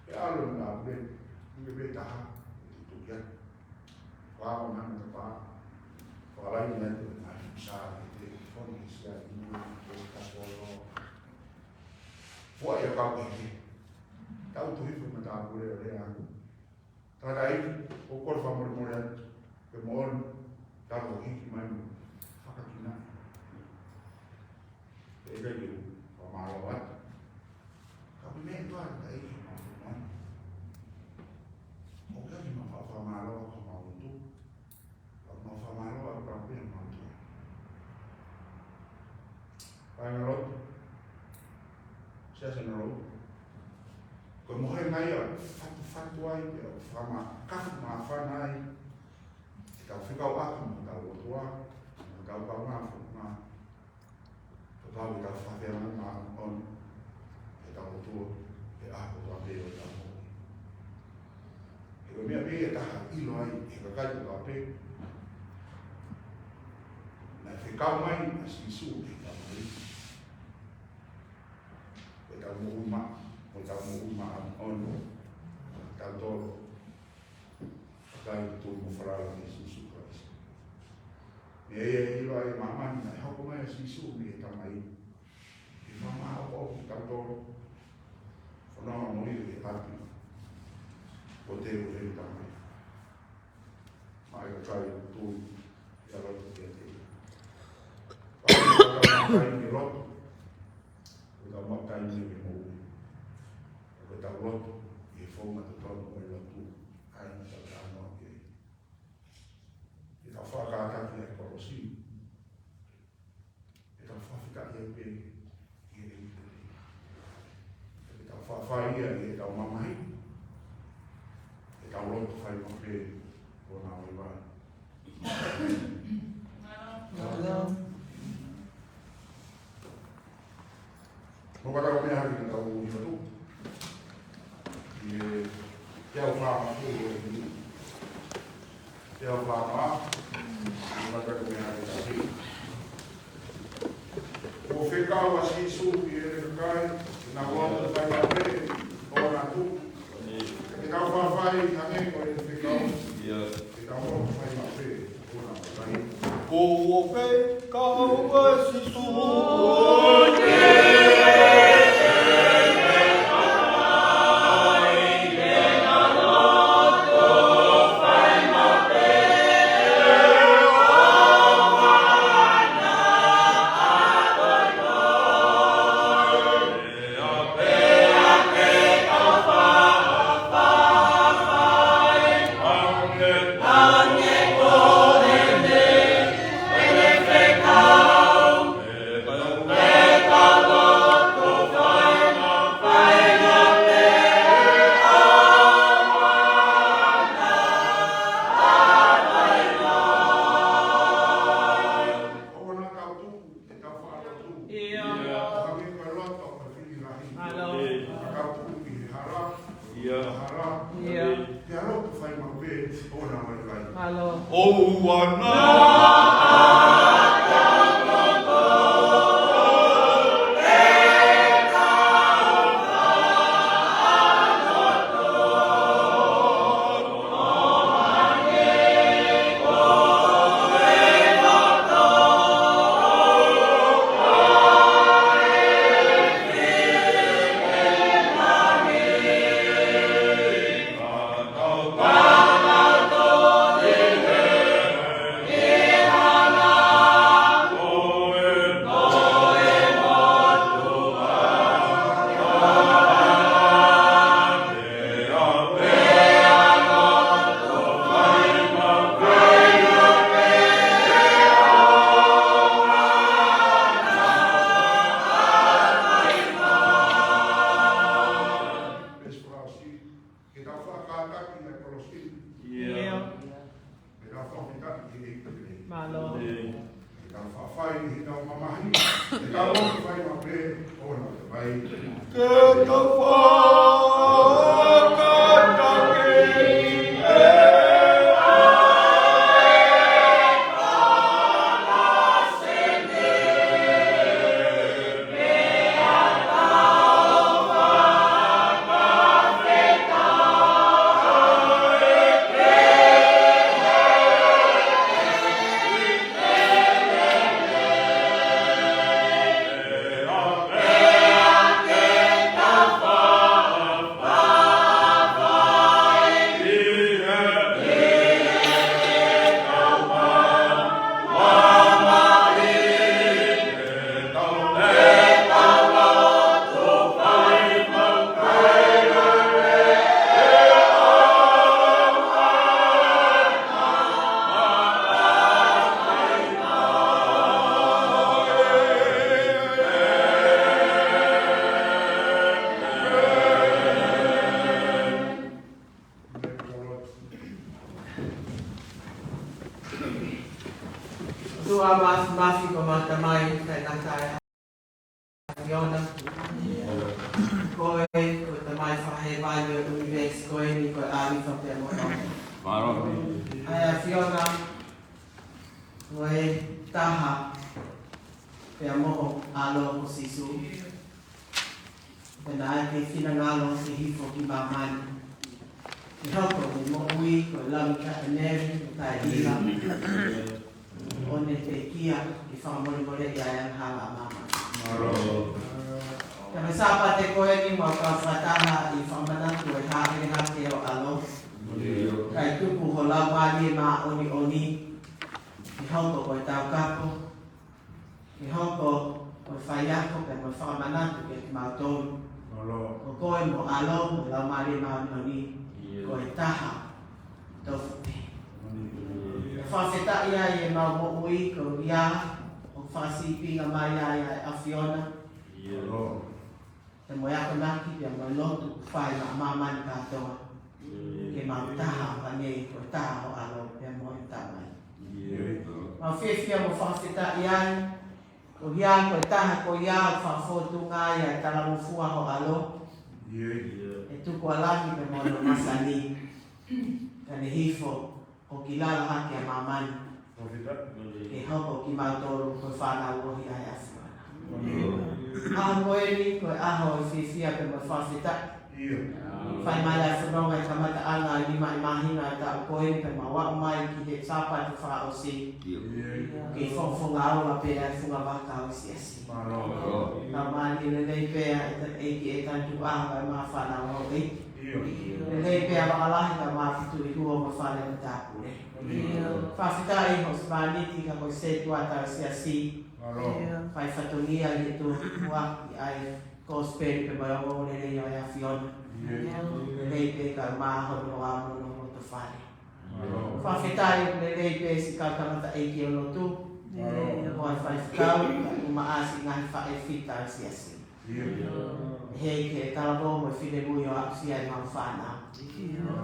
Ke ʻalu na pē, ke pē taha, ke tutuki atu. Kua o nana te pā. Kua lai na te na sa ke te foni sia i mua ke ta kolo. Fua ia kau ke ke. Tau tuhi fu ma tāpule o lea. Tangataʻeiki, ʻoku ou kole fakamolemole atu, ke moʻoni, tau hiki mai mo fakakinaʻi. ʻE ʻikai ke u fakamālō atu. Ka ko e meʻa ʻe taha tangataʻeiki, mau fakamālō. ʻOku ʻikai ke mau fakamālō atu homau lotu. Ka mau fakamālō atu pē homau lotu. Kāinga lotu. Siasi na lotu. Ko e mohenga ia, fatufatu ai, pea ʻoku fakamā, kafu māfana ai. ʻEtau fekauʻaki mo hotau ʻOtua, mo hotau kaungā fononga. Kapau ʻe tau fakafeangai māʻoniʻoni, ʻetau ʻOtua, he ʻaho kotoa pē ʻo ʻetau moʻui. He ko e meʻa pē ʻe taha ʻilo ai, he kakai kotoa pē. Naʻe fekau mai ʻa Sīsū ki he Tamai. Ko ʻetau moʻui maʻa, ko ʻetau moʻui māʻoniʻoni, tautolu. Kakai tui mo falala kia Sīsū Kalaisi. Meʻa ia ʻe ʻilo ai ʻa māmani naʻe hoko mai ʻa Sīsū mei he Tamai. Ke fakamāʻopoʻopo kitautolu. Fononga mo ia he ʻapi. Ko te u he Tamai. Mai kakai tui, ia lotu kiate ia. Pea ko e tau matai ke lotu. Ko e tau matai ke moʻui. Ko e tau lotu, ʻi he founga totonu ʻo e lotu. ʻA ia naʻa tau talanoa ki ai. ʻEtau fakakātaki ʻa e kolosi. ʻEtau fakafetaʻi pē ki he ʻEiki. ʻEtau fakafai ia ʻi heʻetau mamahi. ʻEtau lotu fai maʻu pē ʻo na ʻo e vai. Mālō. Mālō. Mo ka tau meʻa hake ka tau ui matu. ʻI he teau fāmā ko e ni. Teau fāmā. Mo ka tau meʻa hake ka tau. Kuo fekau ʻa Sīsū ki heʻene kakai, ke nau lotu fai maʻu pē, ʻo na tuʻu. Ke tau fāfai, hangē ko e fekau. Ia. Ke tau lotu fai maʻu pē, ʻo na fai. Kuo fekau ʻa Sīsū. ʻIo. Mālō. ʻIo. Mālō. ʻOua na. Mamahi, te tau fai maʻu pē ʻoua naʻa fai. Tuʻa mafimafi ko ʻemau Tamai, kae ngata ai ʻa e ʻAfiona. Ko e, ko e Tamai fakahēvani ʻo e ʻunivēsi ko eni, ko e ʻAlifa pea mo e ʻOmeka. ʻA e ʻAfiona, ko e taha pea mo ho ʻAlo ko Sīsū. Pea naʻe finangalo ke hifo ki māmani. Ke hoko ʻene moʻui ko e lami kaʻe neli, kaʻe ʻila. ʻO ne pekia ke fakamolemoleʻi ʻa e angahala ʻa māmani. Ka ko e Sāpate ko eni mau kau fakataha ʻi he fakamanatu ʻo e hāʻele hake ʻo ho ʻAlo. Kae tuku ho Laumālie Māʻoniʻoni ke hoko ko e taukapo, ke hoko ko e faiako pea mo e fakamanatu kiate kimautolu. ʻO ko e mo ʻAlo, mo e Laumālie Māʻoniʻoni, ko e taha tofu pē. Fakafetaʻi ai ʻemau moʻui ko ia ʻoku fakasīpinga mai ai ʻa e ʻAfiona. Pea mo e akonaki, pea mo e lotu ʻoku fai maʻa māmani kātoa. Ke mau taha, hangē ko e taha ho ʻAlo, pea mo e Tamai. Mau fiefia mo fakafetaʻi ai, ko ia ko e taha ko ia ʻoku fakafōtunga ai ʻa e talangofua ho ʻAlo. ʻE tuku ʻa langi pea mo hono masani. Ka ne hifo ʻo kilala hake ʻa māmani. Ke hoko kimautolu ko e fānau ohi ʻa e ʻAfiona. ʻAho ko eni, ko e ʻaho ʻo e fiefia pea mo e fakafetaʻi. Fai mai ʻa e fononga ʻi he kamataʻanga ʻo e nima ʻi māhina ʻo e taʻu ko eni pea mau aʻu mai ki he Sāpate fakaʻosi. Ke fongafonga aula pē ʻa e funga vaka ʻo e siasi. Ka mālie lelei pē ʻa e ta-, ʻEiki ʻe tantu ʻa e mau fānau ʻo e ʻEiki. Lelei pē ʻa e vakalahi ka mau fitu ʻi huo ma fale ma tāpule. Fakafetaʻi ho spāniti ka ko e sētuata ʻo e siasi. Fai fatongia ʻi he tuʻuaki ʻa e kosipeli pea mo e ongoongolelei ʻo e ʻAfiona. Lelei pē ka mau hono ʻamu no hoto fale. Fakafetaʻi ʻoku lelei pē siʻi kau tangataʻeiki ʻo e lotu. Ko e faifekau, kae ʻumaʻā siʻi ngaahi faʻē fita ʻo e siasi. ʻEiki ʻe talavou mo e finemui ʻo aʻusia ʻemau fānau.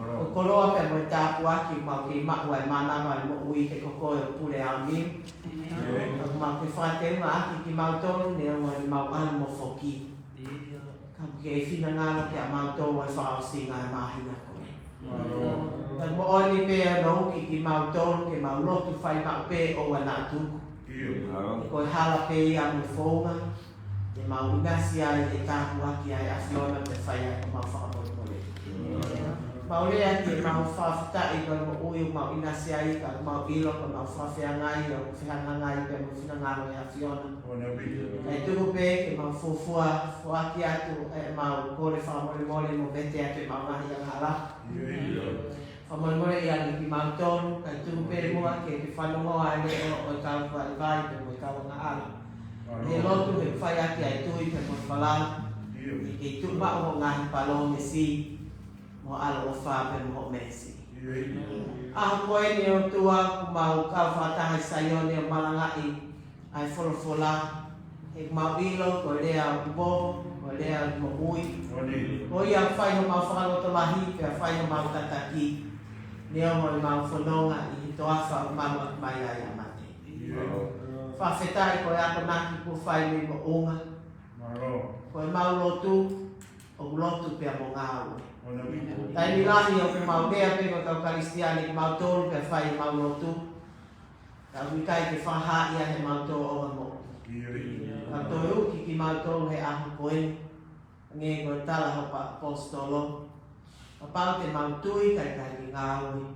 Ko e koloa pea mo e tāpuaki mau kei maʻu ʻa e mānava ʻo e moʻui he ko koe ʻoku pule ʻa e ʻAfiona. Ka mau kei fakateungaʻaki kimautolu neongo ʻemau ʻalu mo foki. Ka ke finangalo kiate kimautolu ʻa e fakaʻosinga ʻo e māhina ko eni. Ka moʻoni pē ʻa e ʻuhinga kiate kimautolu ke mau lotu fai maʻu pē ʻoua naʻa tuku. Ko e hala pē ia mo e founga ke mau ʻinasi ai he tāpuaki ʻa e ʻAfiona pea fai ai ʻemau fakamolemole. Mau lea ke mau fakafetaʻi ko e moʻui ʻoku mau ʻinasi ai ka mau ʻilo ko ʻemau fakafeangai ʻoku fehangahangai pea mo e finangalo ʻo e ʻAfiona. Kae tuku pē ke mau fuofua foaki atu ʻemau kole fakamolemole mo vete atu ʻemau ngaahi angahala. Fakamolemole ia kiate kimautolu, kae tuku pē muʻa ke ke fanongo ʻa e leʻo ʻo e kau vaivai pea mo e kau angahala. He lotu he fai ʻaki ʻa e tui pea mo e falala. Ke ke tuʻu maʻu hoʻo ngaahi palōmesi mo e ʻaloʻofa pea mo hoʻo meesi. ʻAho ko eni ʻOtua ʻoku mau kau fakataha ʻi Saione ʻo malangaʻi ʻa e folofola. He ʻoku mau ʻilo ko e lea ʻoku vō, ko e lea ʻoku moʻui. Ko ia ʻoku fai homau fakalotolahi, pea fai homau tataki. Neongo ʻemau fononga ʻi he toafa ʻoku maluʻaki mai ai ʻa e mate. Fakafetaʻi ko e akonaki kuo fai mei moʻunga. Mālō. Ko e mau lotu, ʻoku lotu pea mo ngāue. Taimi lahi ʻoku mau meʻa pē ko e kau Kalisitiane kimautolu pea fai mau lotu. Ka ʻoku ʻikai ke fakahā ia he mau tōʻonga moʻui. Ka toe uki kimautolu he ʻaho ko eni. Hangē ko e tala hoʻo ʻaposetolo. Kapau te mau tui kae ʻikai ke ngāue,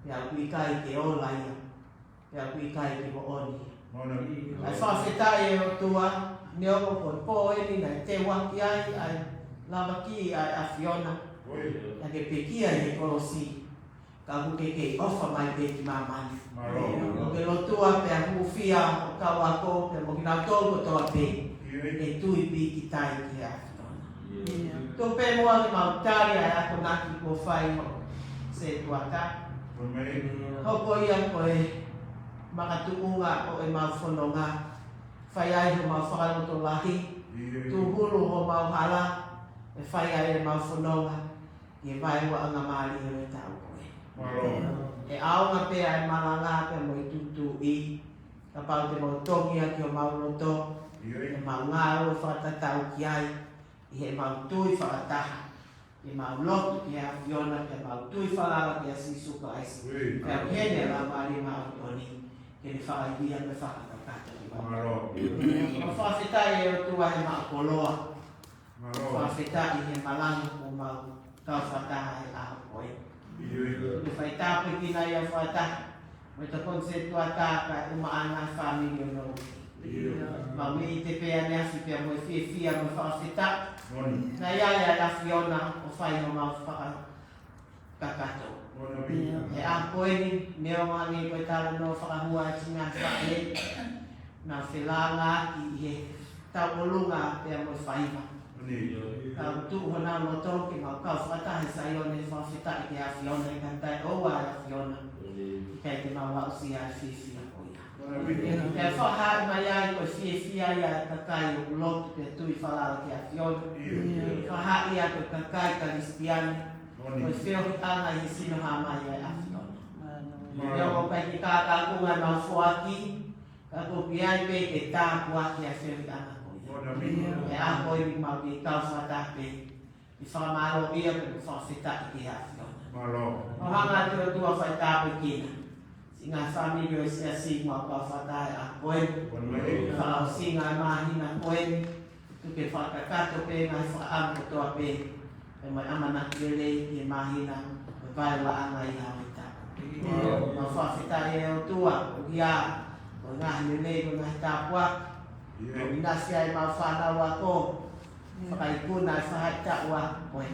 pea ʻoku ʻikai ke ola ia, pea ʻoku ʻikai ke moʻoni ia. Kae fakafetaʻi ʻe ʻOtua, neongo ko e pō eni naʻe teuaki ai ʻa e lavaki ʻa e ʻAfiona, naʻa ke pekia ʻi he kolosi. Ka ʻoku ke kei ʻofa mai pē ki māmani. Mālō. ʻOku ke lotua pea hūfia ʻo kau ako pea mo kinautolu kotoa pē ʻe tui pīkitai ki he ʻAfiona. Tuku pē muʻa ke mau tali ʻa e akonaki kuo fai hoʻo sētuata. Hoko ia ko e makatuʻunga ʻo e mau fononga. Fai ai homau fakalotolahi. Tūhulu homau hala. ʻE fai ai ʻemau fononga. ʻI he vaeuaʻanga mālie ʻo e taʻu ko ē. Mālō. ʻE ʻaonga pē ʻa e malanga pea mo e tūtuuʻi, kapau te mau tongi ʻaki homau loto, ʻemau ngāue fakatatau ki ai, ʻi heʻemau tui fakataha, ʻemau lotu ki he ʻAfiona, pea mau tui falala kia Sīsū Kalaisi. Pea ʻoku ʻi heni ʻa e Laumālie Māʻoniʻoni, ke ne fakaivia mo fakakakato kimautolu. Mālō. Mau fakafetaʻi ʻe ʻOtua he mau koloa. Mālō. Fakafetaʻi he malanga kuo mau kau fakataha he ʻaho ko ē. Ke fai tāpuekina ia fakataha mo e tokoni sētuata kae ʻumaʻā ʻa e fāmili ʻo Nouti. Mau meʻite pē ʻaneafi pea mo e fiefia mo e fakafetaʻi. Naʻe ʻi ai ʻa e ʻAfiona ʻo fai homau faka- kakato. He ʻaho ko eni, neongo hangē ko e talanoa fakahua ʻa e tinā faʻē, naʻa nau felāngaaki ʻi he tauʻolunga pea mo e faiva. Ka ʻoku tuʻu honau loto ke mau kau fakataha ʻi Saione he fakafetaʻi ki he ʻAfiona, ʻi he ka taʻeʻoua ʻa e ʻAfiona, ʻikai te mau aʻusia ʻa e fiefia ko ia. Pea fakahā mai ai ko e fiefia ia ʻa e kakai ʻoku lotu pea tui falala ki he ʻAfiona. Fakahā ia ko e kakai Kalisitiane. Ko e feohiʻanga ʻi he sino hā mai ʻa e ʻAfiona. Pea ʻoku ʻikai ke kākākunga ʻemau foaki, ka ʻoku ʻi ai pē ke tāpuaki ʻa e feohiʻanga ko ia. He ʻaho ko eni mau kei kau fakataha pē. ʻI he fakamālō ia pea mo e fakafetaʻi ki he ʻAfiona. Mālō. ʻO hanga ʻe he ʻOtua ʻo fai tāpuekina siʻi ngaahi fāmili ʻo e siasi mo e kau fakataha he ʻaho ko eni. Fakaʻosinga e māhina ko eni. Tuku ke fakakakato pē ngaahi fakaʻamu kotoa pē. Pea mo e ʻamanaki lelei ki he māhina, mo e vaeuaʻanga ʻi he ʻaho ʻe taha. Mau fakafetaʻi ʻe ʻOtua, ʻoku ʻi ai, ko e ngaahi lelei, ko e ngaahi tāpuaki. ʻOku ʻinasi ai ʻemau fānau ako. Fakaikuna e faʻahitaʻu ko ē.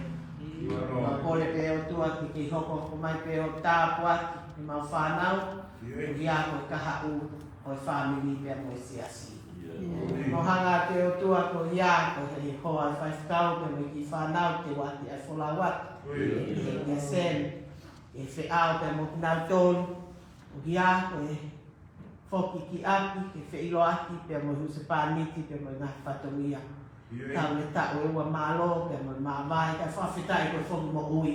Mau kole pē ʻOtua ke kei hokohoko mai pē ʻo tāpuaki ʻemau fānau. ʻOku ʻi ai ko e kahaʻu ʻo e fāmili pea mo e siasi. ʻO hanga ʻe he ʻOtua ko ia ko e hoa ʻo e faifekau pea mo e kiʻi fānau te wati ʻa e folauʻaki. ʻIa Sam, ʻi he feʻao pea mo kinautolu. ʻOku ʻi ai ko e foki ki ʻapi, ke feʻiloaki pea mo e husepāniti pea mo e ngaahi fatongia. Tau le taʻu ʻe ua mālō pea mo e māvae, kae fakafetaʻi ko e foki moʻui.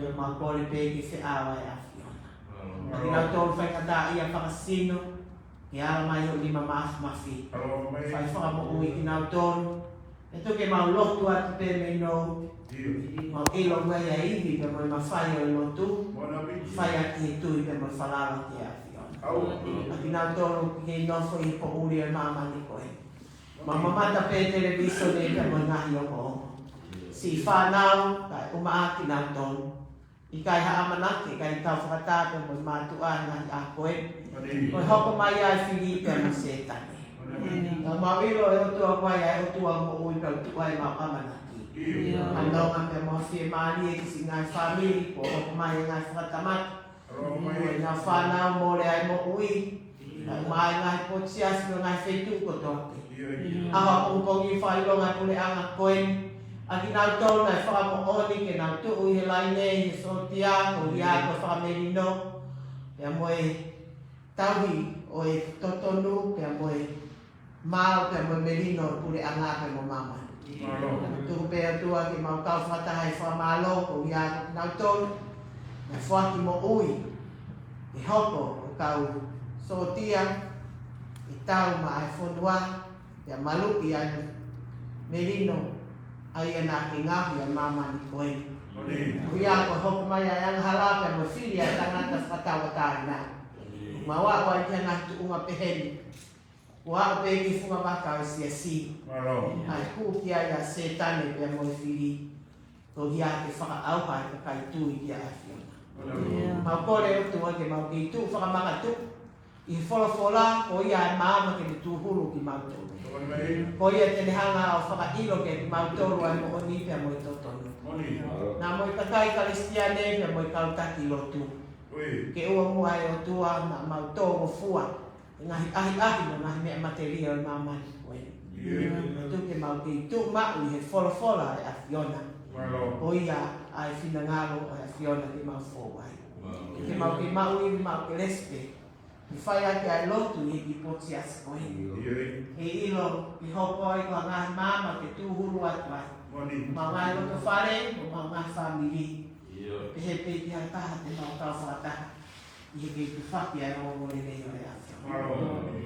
Pea mau kole pē ke feʻao ʻa e ʻAfiona. Pea kinautolu faingataʻaʻia fakasino, ke ala mai ho nima mafimafi. Fai fakamoʻui kinautolu. ʻE tuku ke mau lotu atu pē mei Nouti. Mau ʻilo mai ʻa e ivi pea mo e mafai ʻo e lotu. Fai ʻaki e tui pea mo e falala ki he ʻAfiona. ʻA kinautolu kei nofo ʻi he poʻuli ʻo e māmani ko ē. Mau mamata pē televīsone pea mo e ngaahi ongoongo. Siʻi fānau, kae ʻumaʻā kinautolu. ʻIkai ha ʻamanaki, ʻikai kau fakataha pea mo e mātuʻa he ngaahi ʻaho ko ē. Ko e hoko mai ʻa e fili pea mo Sētane. Ka mau ʻilo ʻe ʻOtua ko e ʻOtua moʻui pea ʻoku tuʻu ai ʻemau ʻamanaki. Ka nonga pea mo e fiemālie ki siʻi ngaahi fāmili, kuo hoko mai e ngaahi fakatamaki. Ko ʻenau fānau mole ai moʻui. Naʻa ʻomai ngaahi potu siasi mo e ngaahi feituʻu kotoa pē. ʻAho ʻapongipongi fakaʻilonga puleʻanga ko ē. ʻA kinautolu naʻe fakamoʻoni ke nau tuʻu ʻi he laine ʻi he sōtia, ko ia ko e fakamelino. Pea mo e tauhi ʻo e totonu, pea mo e maau, pea mo e melino ʻo e puleʻanga, pea mo māmani. Tuku pē ʻOtua ke mau kau fakataha he fakamālō, ko ia kinautolu naʻe foaki moʻui ke hoko ko e kau sōtia, Tau maʻa e fonua, pea maluʻi ʻa e melino, ʻa ia naʻa ke ngaohi ʻa māmani ko eni. Ko ia ko e hoko mai ʻa e angahala pea mo e fili ʻa e tangata fakatauʻatāina. Mau aʻu ai ki he ngaahi tuʻunga pehē ni. Kuo aʻu pē ki he funga vaka ʻo e siasi. ʻA e hū ki ai ʻa Sētane pea mo e fili. Ko ia ke fakaʻauha e kakai tui kia ʻAfiona. Mau kole ʻOtua ke mau kei tuʻu fakamakatuʻu ʻi he folofola, ko ia ʻa e maama ke ne tūhulu kimautolu. Ko ia te ne hanga ʻo fakaʻilo kiate kimautolu ʻa e moʻoni pea mo e totonu. Naʻa mo e kakai Kalisitiane pea mo e kau taki lotu. Ke ʻoua muʻa ʻe ʻOtua naʻa mau tō ngofua he ngaahi ʻahiʻahi mo e ngaahi meʻa matelie ʻo e māmani ko eni. Tuku ke mau kei tuʻu maʻu ʻi he folofola ʻa e ʻAfiona. Ko ia ʻa e finangalo ʻo e ʻAfiona ke mau fou ai. Ke mau kei maʻu ivi, mau kelesi pē ke fai ʻaki ʻa e lotu ʻi he kiʻi potu siasi ko eni. He ʻilo ke hoko ai ko e ngaahi maama ke tūhulu atu ai. Mau ngaahi loto fale, mo mau ngaahi fāmili. Pehē pē ki ha taha te mau kau fakataha ʻi he kei tufaki ʻa e ongoongolelei ʻo e ʻAfiona.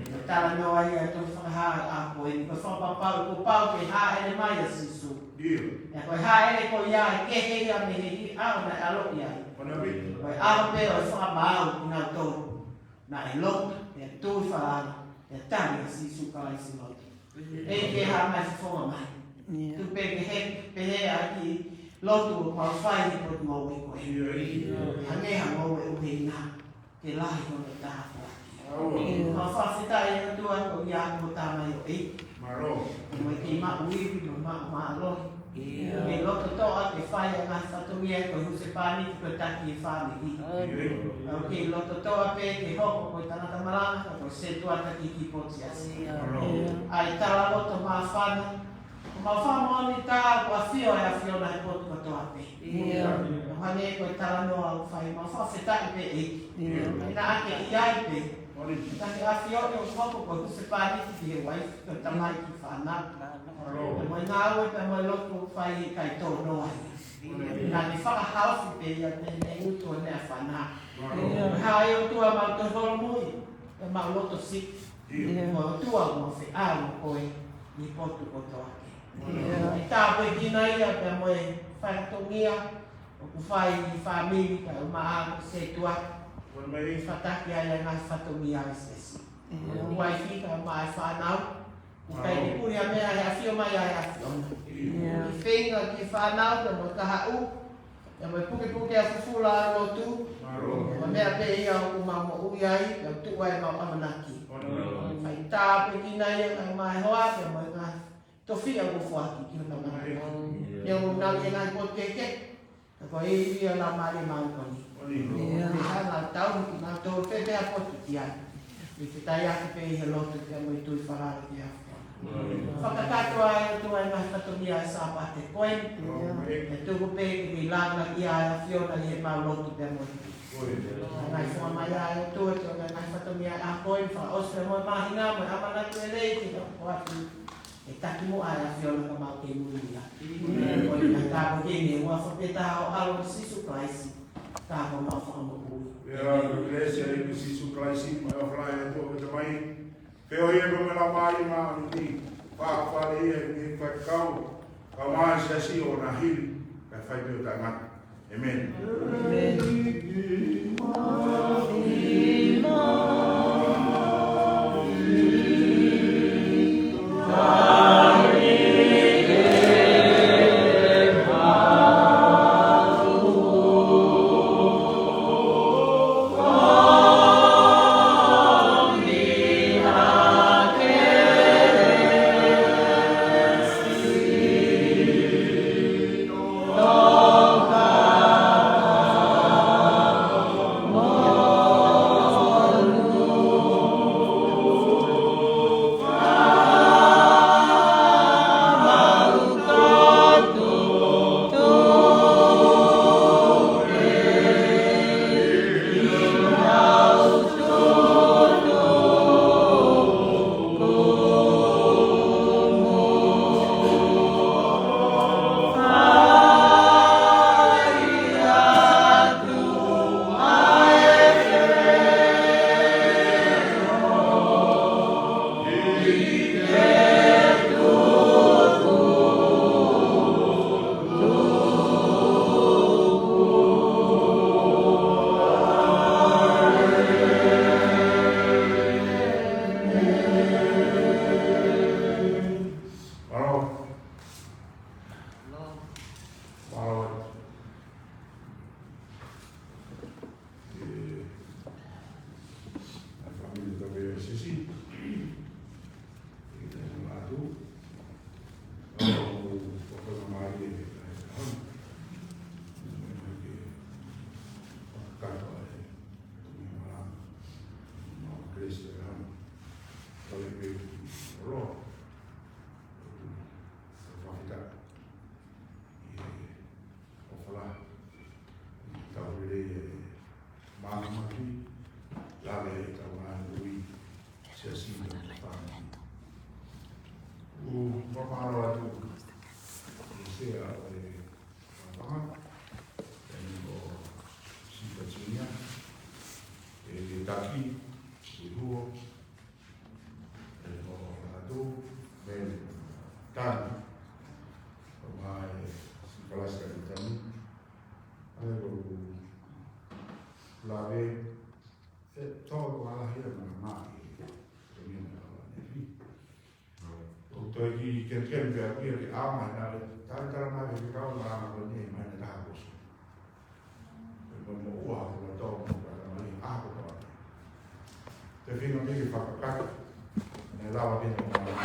Ko e talanoa ia ʻo e tohi Fakahā ʻa ko eni, ko e fakapapau kuo pau ke hāʻele mai ʻa Sīsū. Pea ko e hāʻele ko ia ʻe kehe ia mei he ʻaho naʻe ʻaloʻi ai. Ko e ʻaho pē ʻo e fakamaau kinautolu naʻe lotu, pea tui falala, pea tali ʻa Sīsū Kalaisi lotu. ʻEiki, hā mai fofonga mai. Tuku pē ke he, pehē ʻa e kiʻi lotu ʻoku mau fai he potungāue ko eni. Hangē ha ngoue ʻuhinga ke lahi hono tāpuaki. Mau fakafetaʻi ʻOtua ko ia ko e Tamai ʻo e ʻEiki. Mo e kei maʻu ivi, mo maʻu mālohi. Ke loto toʻa ke fai ʻa e ngaahi fatongia ko e husepāniti ko e taki e fāmili. Au ke loto toʻa pē ke hoko ko e tangata malanga, ka ko e sētuata ki he kiʻi potu siasi. ʻA e tala loto māfana, ko mau fakamoʻoni tā kuo ʻafio ʻa e ʻAfiona he potu kotoa pē. Hangē ko e talanoa ʻoku fai, mau fakafetaʻi pē ʻEiki. Naʻa ke ʻi ai pē. Naʻa ke ʻafioʻi ʻo hoko ko e husepāniti ki he uaifi, ko e tamai ki he fānau. Pea mo e ngāue, pea mo e lotu ʻoku fai ʻikai tō noa ia. Naʻa ke fakahaofi pē ia mei he ngutu ʻo e meʻa fānau. Pea ʻai ʻOtua mau toe holomui, pea mau loto siʻi. Ko e ʻOtua ʻoku mau feʻao mo koe ʻi he potu kotoa pē. ʻE tāpuekina ia pea mo e fatongia ʻoku fai ʻi he fāmili kae ʻumaʻā ko e sētuata. Fataki ai ʻa e ngaahi fatongia ʻa e siasi. Uaifi kae ʻumaʻā e fānau. ʻIkai ke puli ha meʻa he ʻafio mai ʻa e ʻAfiona. ʻE feinga ki he fānau pea mo e kahaʻu, pea mo e pukepuke ʻa e fufula ʻa e lotu. Ko e meʻa pē ia ʻoku mau moʻui ai, pea tuʻu ai ʻemau ʻamanaki. Fai tāpuekina ia kae ʻumaʻā e hoa, pea mo e ngaahi tofiʻa kuo foaki ki hotau ngaahi. Neongo ʻa e ngaahi potu kehekehe, ka ko e ivi ʻa e Laumālie Māʻoniʻoni. Ke hanga ʻo tauhi kimautolu pē pea potu ki ai. ʻI he fetaiaki pē ʻi he lotu pea mo e tui falala ki he ʻAfiona. Fakakakato ʻa e ʻOtua ʻa e ngaahi fatongia ʻa e Sāpate ko eni. Pea tuku pē ke kei langa ʻa e ʻAfiona ʻi heʻemau lotu pea mo e tui. Ngaahi foa mai ʻa e ʻOtua ki he ngaahi fatongia ʻa ko eni, fakaʻosi pea mo e māhina mo e ʻamanaki lelei ke ka ko atu. ʻE taki muʻa ʻa e ʻAfiona ka mau kei muimui ai. Ko e tāpuaki ni ʻi he huafa pē taha ʻo ho ʻAlo ko Sīsū Kalaisi, ka ko homau Fakamoʻui. Pea ko e kelesi ʻa e ʻEiki ko Sīsū Kalaisi, mo e ʻofa ʻa e ʻOtua ko e Tamai, feohi pea mo e Laumālie Māʻoniʻoni, fāfale ia ʻi he faifekau, kae ʻumaʻā e siasi ʻo na hili, kae fai pē ʻo taʻengata. ʻĒmeni. Tani, ʻo mai Sikalasi Kapitani, ʻa ia ko u lave, ʻe tolu ala hia na mai, ko ni na ala nevi. ʻO toe ki ke ke pea kia ke ama na le, tali tala mai ke kau na ama ko ni mai na taha koso. Ko mo ua ko tau mo ka mai a ko tau. Te fina me ke fakakaka. Ne lava ke no ka mai.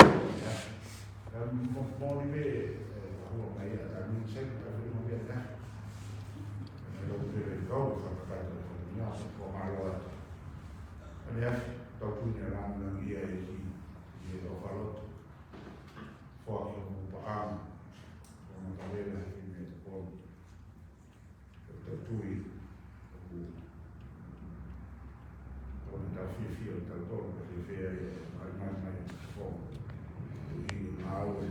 Ka mo mo ni me, ʻe, a hua mai a ta ni se ka fina me na. Ne lo ke le kau fakakaka ko ni a ko ma lo. Ne a tau tu ne la na ia e ki, ia lo faloto. Foaki mo paʻanga. Ko ma ka vela ki me ko. Ko tau tui, ʻoku, ʻoku ne tau fiefia ʻo tau tonu, ka fiefia e mai, mai, mai, ko, ʻi he ngāue,